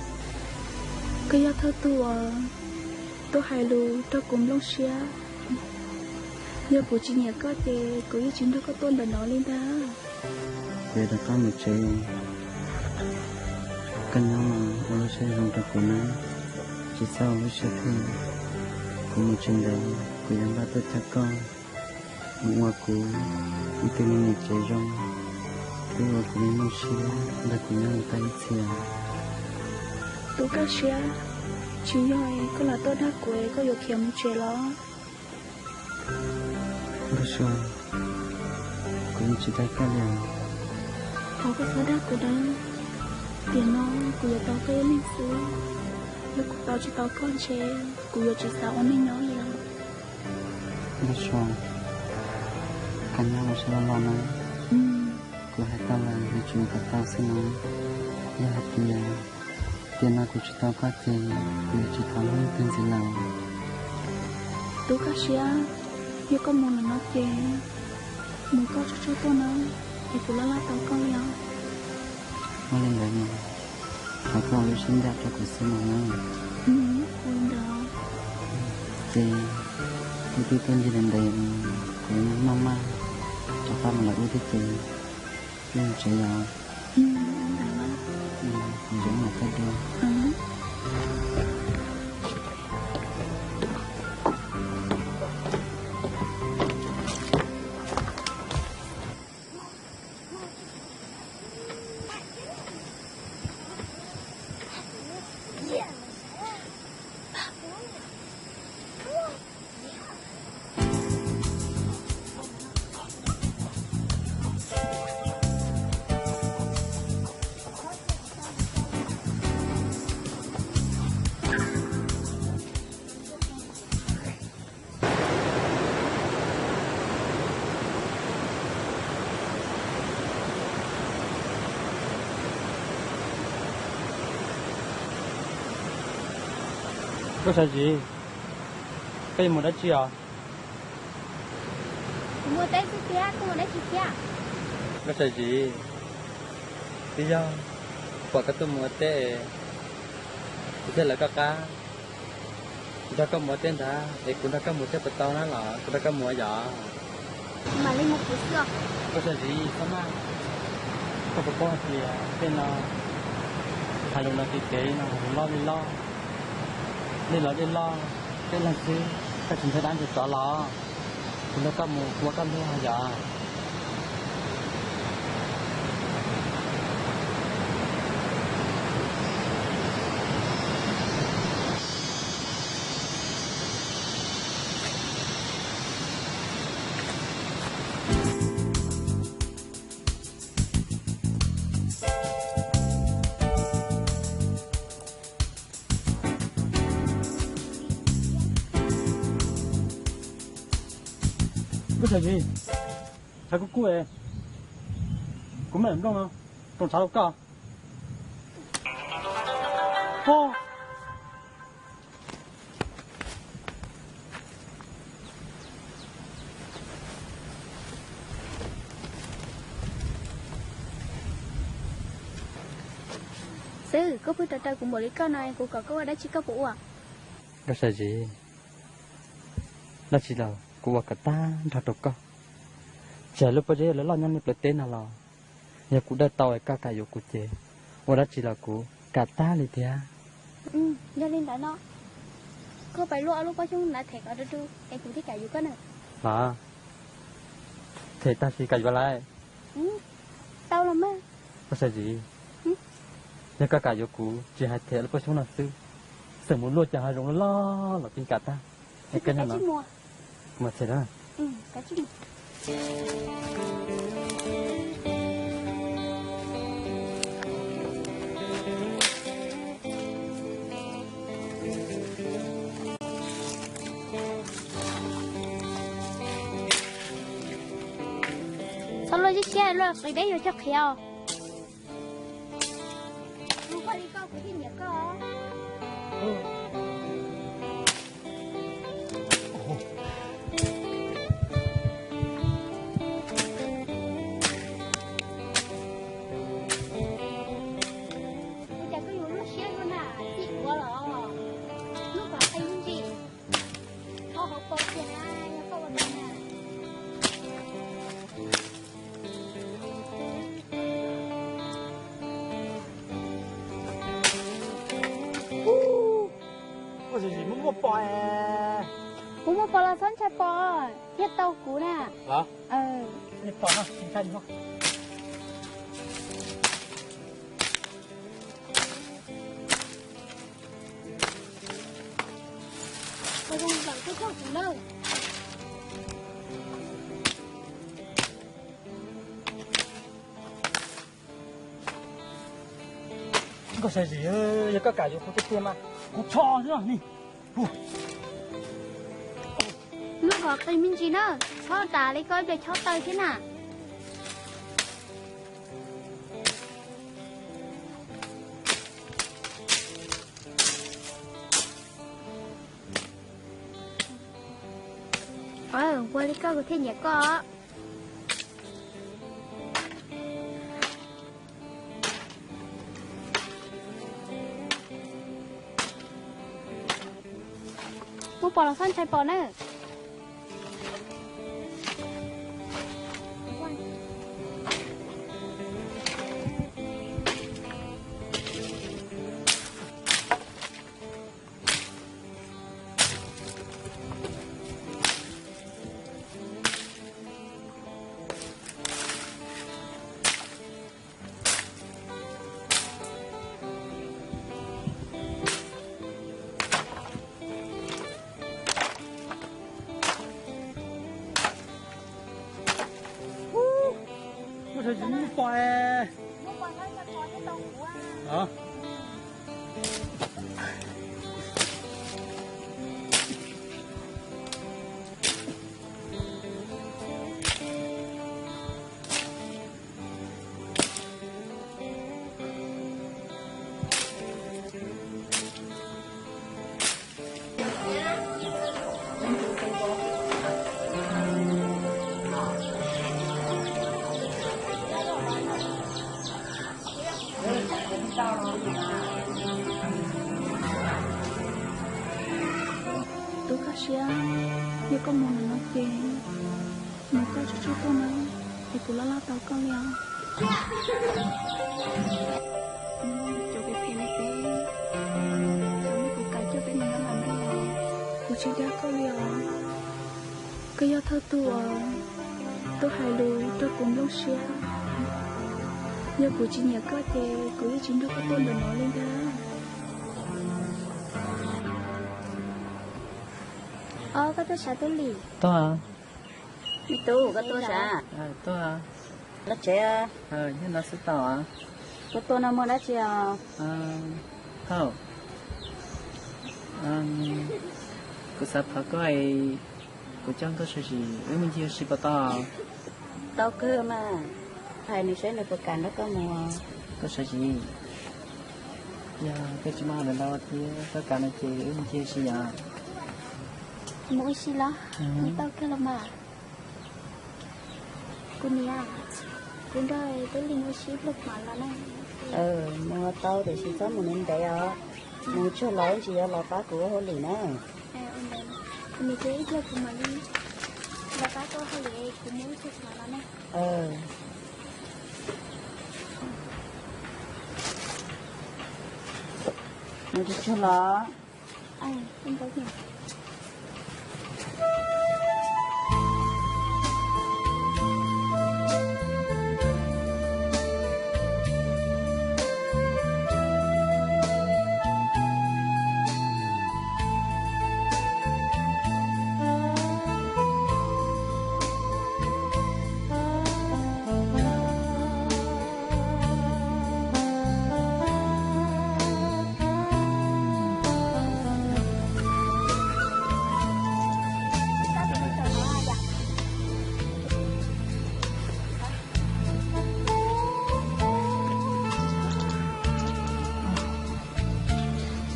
Koj yog thawj tug uas tuaj hais lus rau kuv nplooj siab. Yog kuv tsis nyiam koj ces kuv yeej tsis nrog koj tuaj ntawm no li ntag. Kuv yuav rov qab mus tsev. Koj nyob mas ua lub siab zoo rau kuv nawb, tsis txhob ua lub siab phem. Kuv mus tsev ntawd kuv yuav npaj tuaj coj koj mus ua kuv ib tug me niam tsev zoo, twb ua kuv me nplooj siab nrog kuv nyob tau ib txhia. Tub Kaj Siab, tsis yog koj lam tuaj dag kuv es koj yuav khiav mus tsev los? Nkauj Sua, kuv yeej tsis dag koj li os. Thov koj txhob dag kuv nawb. Tiam no kuv yuav tos koj ib leeg xwb. Yog kuv tos tsis tau koj ntshe kuv yuav tsis xav ua neej nyob li os. Nkauj Sua, koj nyob ua siab loj loj na. Kuv hais tau lawm yuav tsum ua kom tau xwb na. Yog hais tias tiam no kuv tsis tau koj ces kuv yuav tsis thov leej twg ntxiv lawm. Tub Kaj Siab, yog koj mus lawm no ces mus koj tsuag tsuag tuaj na, es kuv laj laj tos koj li os. Ua li ntawd mas, thov koj ua lub siab ncaj rau kuv xwb mas na. Ua li ntawd. Ces wb twb tuaj ncig li ntawd, kuv maj maj rov qab mus lawm wb thiab ces wb mus tsev os. Zoo mas koj dua. Koj Sam Zis, koj yuav mus dab tsi os? Kuv mus teb xwb tiag, koj mus dab tsi thiab? Koj Sam Zis, twb yog kuv pom koj tuaj mus ua teb, kuv thiaj lawv koj qab nrog koj mus ua teb ntag, es kuv nrog koj mus thiab puas tau na los kuv nrog koj mus yom? Mam li mus kuv xwb. Koj Sam Zis, txhob maj, koj puas paub hais tias tej no hais lus no kev kev no loj li loj, dej los dej loj, peb leeg xwb, koj tsis ntshai dab ntshai tsov los? Kuv nrog koj mus, kuv ua koj luag yom? Koj Sam Zis, tshav kub kub, kuv me nplooj no, roos tshav rau koj. Xwb, koj pheej raws raws kuv npaum li koj no, kuv kom koj ua dab tsi koj puas ua? Koj Sam Zis, dab tsi los kuv ua kom tag nrho rau koj. Tsis hais lub pob zeb loj loj nyob nej plawv teb no los, yog kuv dawj tau es koj kam yuav kuv ces ua dab tsi los kuv kam tag li thiab. Yog li ntawd no, koj pais luaj ob lub pob xyoob ntawd them kom du du es kuv thiaj kam yuav koj na. Los, them tag kis kam yuav lawm. Tau los mas. Koj Sam Zis, yog koj kam yuav kuv tsis hais them ob lub pob xyoob no xwb, xeem mus luaj cov hav zoov loj loj los kuv yeej kam tag. Kuv mam them na. Txhob luaj siab siab, luaj qis deb yuav coj qhiav os. Mus koj li koj kuv thiaj nyiam koj. Ua cas koj yuav luaj siab luaj na, txij ua los lub kom qe ntsis, tho hauv paus kiag na, yog koj ua tau na. Ua tsis muaj muaj pos. Kuv muaj pos los txhob ntshai pos, thiaj tau kuv na. Ua zoo ntawm koj coj kuv na. Koj Sam Zis, yog koj kam yuav kuv tiag tiag mas kuv tso xwb ni. Lub hom qis me ntsis na, txhob dam li koj ib pliag chob taw thiab na. Ua li koj kuv thiaj nyiam koj. Muaj pos los txhob ntshai pos na. Muaj sawv tsis muaj pos. Thiab yog koj mus ntawm no ces mus koj tsuag tsuag tuaj na, es kuv laj laj tau koj li os. Cov phem phem no ces, cov muab kuv kav coj peb mus nyob lawm ntej, kuv tsis dag koj li os. Koj yog thawj tug uas tuaj hais lus rau kuv nplooj siab. Yog kuv tsis nyiam koj ces kuv yeej tsis nrog koj tuaj ntawm no li ntag. Os, koj tuaj sav Tub Lis? Tuaj. Me tub, koj tuaj sav? Tuaj. Los tsev. Nyob no xwb tau. Koj tuaj no muaj dab tsi os? Hauj, kuv xav thov koj, kuv coj koj sawv ntxov wb mus ncig ua si puas tau? Tau kawg mas, hais nws saib nws puas kam nrog koj mus. Koj sawv ntxov, yog koj tsis muaj hauj lwm ntau thiab koj kam no ces wb mus ncig ua si yom. Mus ua si los? Tau kawg los mas. Kuv niam, kuv nrog Tub Lis mus ua si ib pluag kuv mam los na. Mus tau tiam sis txhob mus ntev ntev os, mus tsuag los ntsis yuav los pab kuv ua hauj lwm na. Kuv niam, ib pliag kuv mam li los pab koj ua hauj lwm, kuv mus ib pluag kuv mam los na. Mus tsuag tsuag los.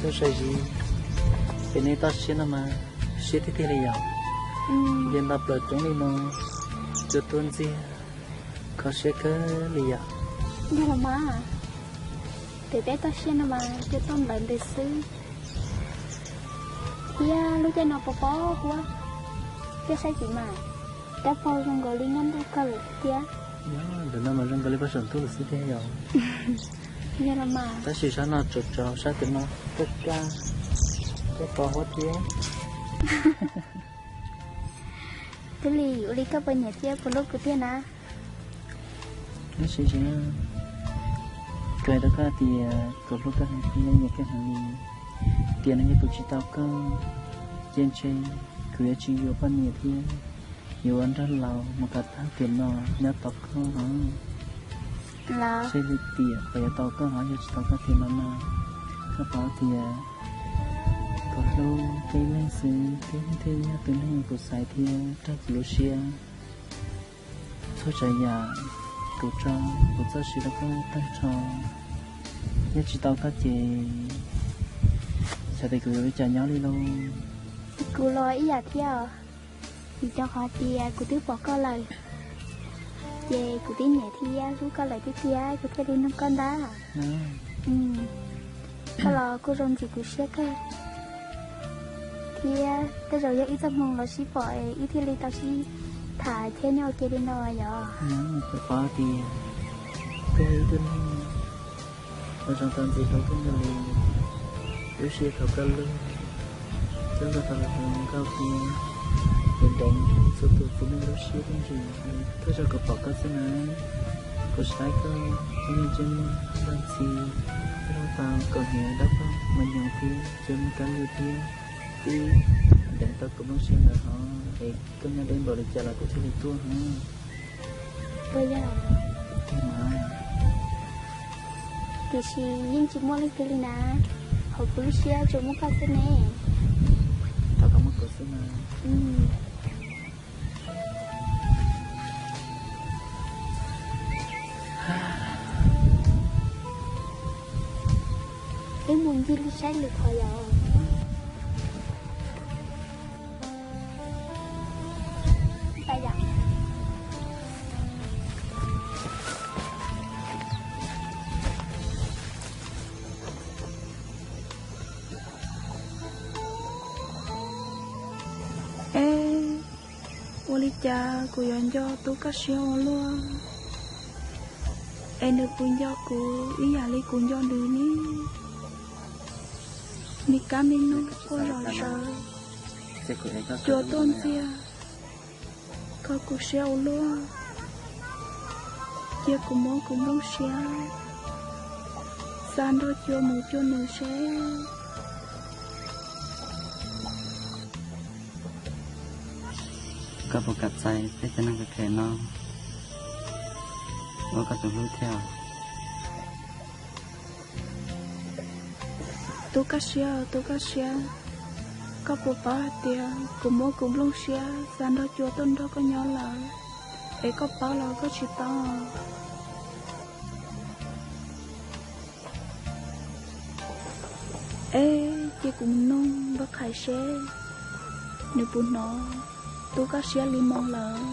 Tuaj saib zis, pem nej toj siab no mas siab tiag tiag li yom. Ces nto plaws coob li no, cua tuaj ntxiag, kho siab kawg li yom. Yog los mas, pem peb toj siab no mas cua tuaj nplawv ntws xwb. Thiab lub caij no pos pos huab, thiab saib tim mas, rab phau zoo nkaus li nyob ntuj kawg lawm thiab. Ntawm no mas zoo nkaus li poj saum ntuj lawm xwb thiab yom. Yog los mas. Tab sis sab no tsaus tsaus, sab tim no kaj kaj, rab phau huab thiab. Tub Lis, ua li koj puas nyiam thiab puas hlub kuv tiag na? Tab sis kuv hais rau koj tias kuv hlub koj heev thiab nyiam koj heev li. Tiam no yog kuv tsis tau koj, ces ntshe kuv yuav tsis yuav poj niam thiab yuav ua nraug laus mus kom tag tiam no nyob tos koj os. Seb li tiam kuv yuav tau koj hov, yog tsis tau koj tiam no no, koj paub tias kuv hlub koj ib leeg xwb, koj thiaj yog tus neeg kuv xaiv thiab raug kuv lub siab. Txhua tsav yam kuv tso kuv txoj sia rau koj tag nrho, yog tsis tau koj ces xyov tias kuv yuav ua li cas nyob li lauj. Kuv los ib yam thiab os, vim rau qhov tias kuv twb pom koj lawm, ces kuv twb nyiam thiab hlub koj lawm tiag tiag kuv thiaj li nug koj ntag. Koj los kuj zoo ntxim kuv siab kawg, thiab tej zaum yog wb txoj hmoo los sib pom es wb thiaj li tau sib tham thiab nyob ua ke li no yom. Kuv paub tias koj yog ib tug neeg uas zoo tau ntxiv rau koj nkaus li, lub siab thaum koj lub, koj nkaus tau los tus nkauj kiag, kuv deev txhua tus txiv neej lub siab tib ntsis. Thawj zaug kuv pom koj xwb na, kuv saib koj, koj yeej tseem npaj ntxhi, koj noj tau kaus hniav dawb paug mas nyoos thiab, tseem muaj kab li thiab, twb deev tau kuv nplooj siab ntawd hov, es koj nyob deb npaum li cas los kuv thiaj li tuaj hov. Puas yog? Tiam sis yeej tsis muaj leej twg li na, hauv kuv lub siab tsuas muaj koj xwb ne. Thov kom muaj kuv xwb na. Wb mus ncig lub saib lwm qhov yom. Li cas kuv yuav nco Tub Kaj Siab ua luaj, es nws puas nco kuv ib yam li kuv nco nws ne? Me kab me noog quaj zom zaws, cua tuaj ntxiag, kho kuv siab ua luaj. Cia kuv muab kuv nplooj siab xa nrog cua mus cuag nws seb. Koj puas kam txais peb cov neeg phem phem no ua koj tus hlub thiab? Tub Kaj Siab, Tub Kaj Siab, koj puas paub hais tias kuv muab kuv nplooj siab xa nrog cua tuaj nrog koj nyob lawm, es koj paub los koj tsis paub? Eb, cia kuv mus noog Nkauj Qhais seb nws puas hnov Tub Kaj Siab li moo lawm.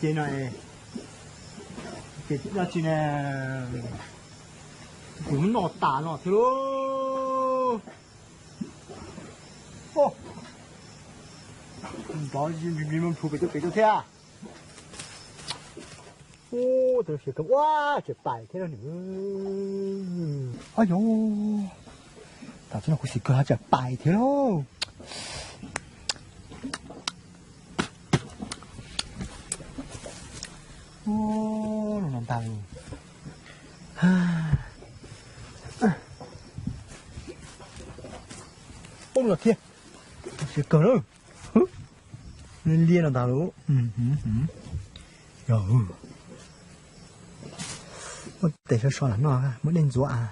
Ces no, ces dab tsi ne? Kuv noj tas no thiab lauj. Nrov phev phev phev pem tuaj thiab. Ua, tseem pais thiab no. Ob yos, tam sim no kuv xav kawg ho tseem pais thiab lauj. Ua, no ntag. Ua, no thiab, siab kawg lauj. Liab no ntag lauj. Yog, muab tes so so lam noj, muab dej ntxuav.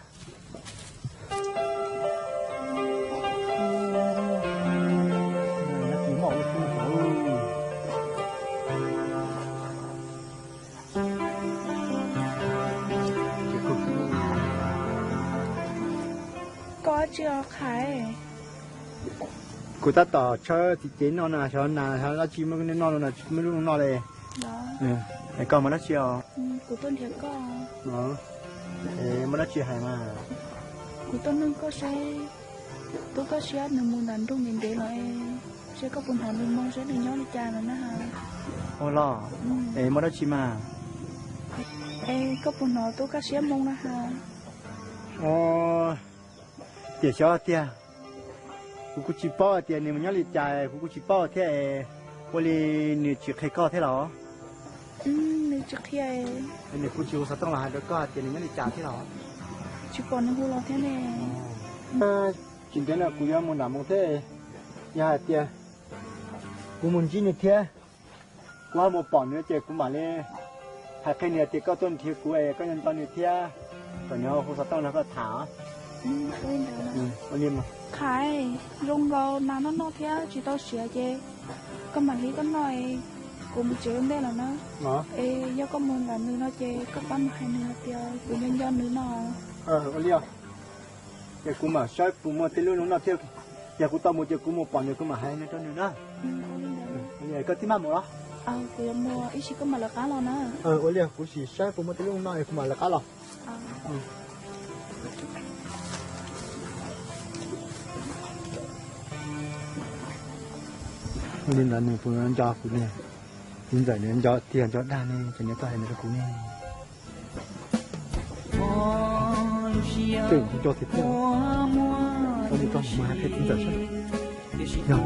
Koj tsis os Qhais? Kuv tab tom tshawb txiv cev noj no, xyov nas xyov dab tsi muaj noj no, muaj lub no noj li. Koj muaj dab tsi os? Kuv tuaj nrhiav koj. Muaj dab tsi hais mas? Kuv tuaj nug koj seb Tub Kaj Siab nws mus nram nroog ntev ntev lawm, seb koj puas hnov nws moo seb nws nyob li cas lawm na has. Ua los, es muaj dab tsi mas? Es koj puas hnov Tub Kaj Siab moo na has? Tiam xyov tiag, kuv kuj tsis paub hais tias nws mus nyob li cas, kuv kuj tsis paub thiab. Ua li nws tsis qhia koj thiab los? Nws tsis qhia. Nws kuj tsis hu xov tooj los hais rau koj hais tias nws nyob li cas thiab los? Tsis pom nws hu los thiab ne. Tsis ntev no kuv yuav mus nram moo thiab, yog hais tias kuv mus ntsib nws thiab, kuv ho mus pom nws ces kuv mam li hais qhia nws tias koj tuaj nrhiav kuv es koj nco nco nws thiab, kom nws hu xov tooj nrog koj tham. Qhais, zoo nkaus nas noj noj thiab tsis tau siav ces koj mam hlib koj noj, kuv mus tsev ua ntej lawm na. Es yog koj mus nram nws no ces koj pab mus hais nws hais tias kuv nco nco nws no. Ua li, ces kuv mam saib puas muaj tej lub no noj thiab, yog kuv tau mus ces kuv mus pom nws kuv mam hais nws rau nws na. Koj twb maj mus los? Kuv yuav mus ib sim koj mam lawv qab los na. Ua li, kuv sim saib puas muaj tej lub no es kuv mam lawv qab los. Ua li ntawd nws puas nco kuv ne? Txiv ntxawm nws nco tiag nco dag ne, ces nws tuaj hais ntawd rau kuv ne. Tseem nco tiag tiag. Ua li koj mus hais qhia txiv ntxawm saib. Yog.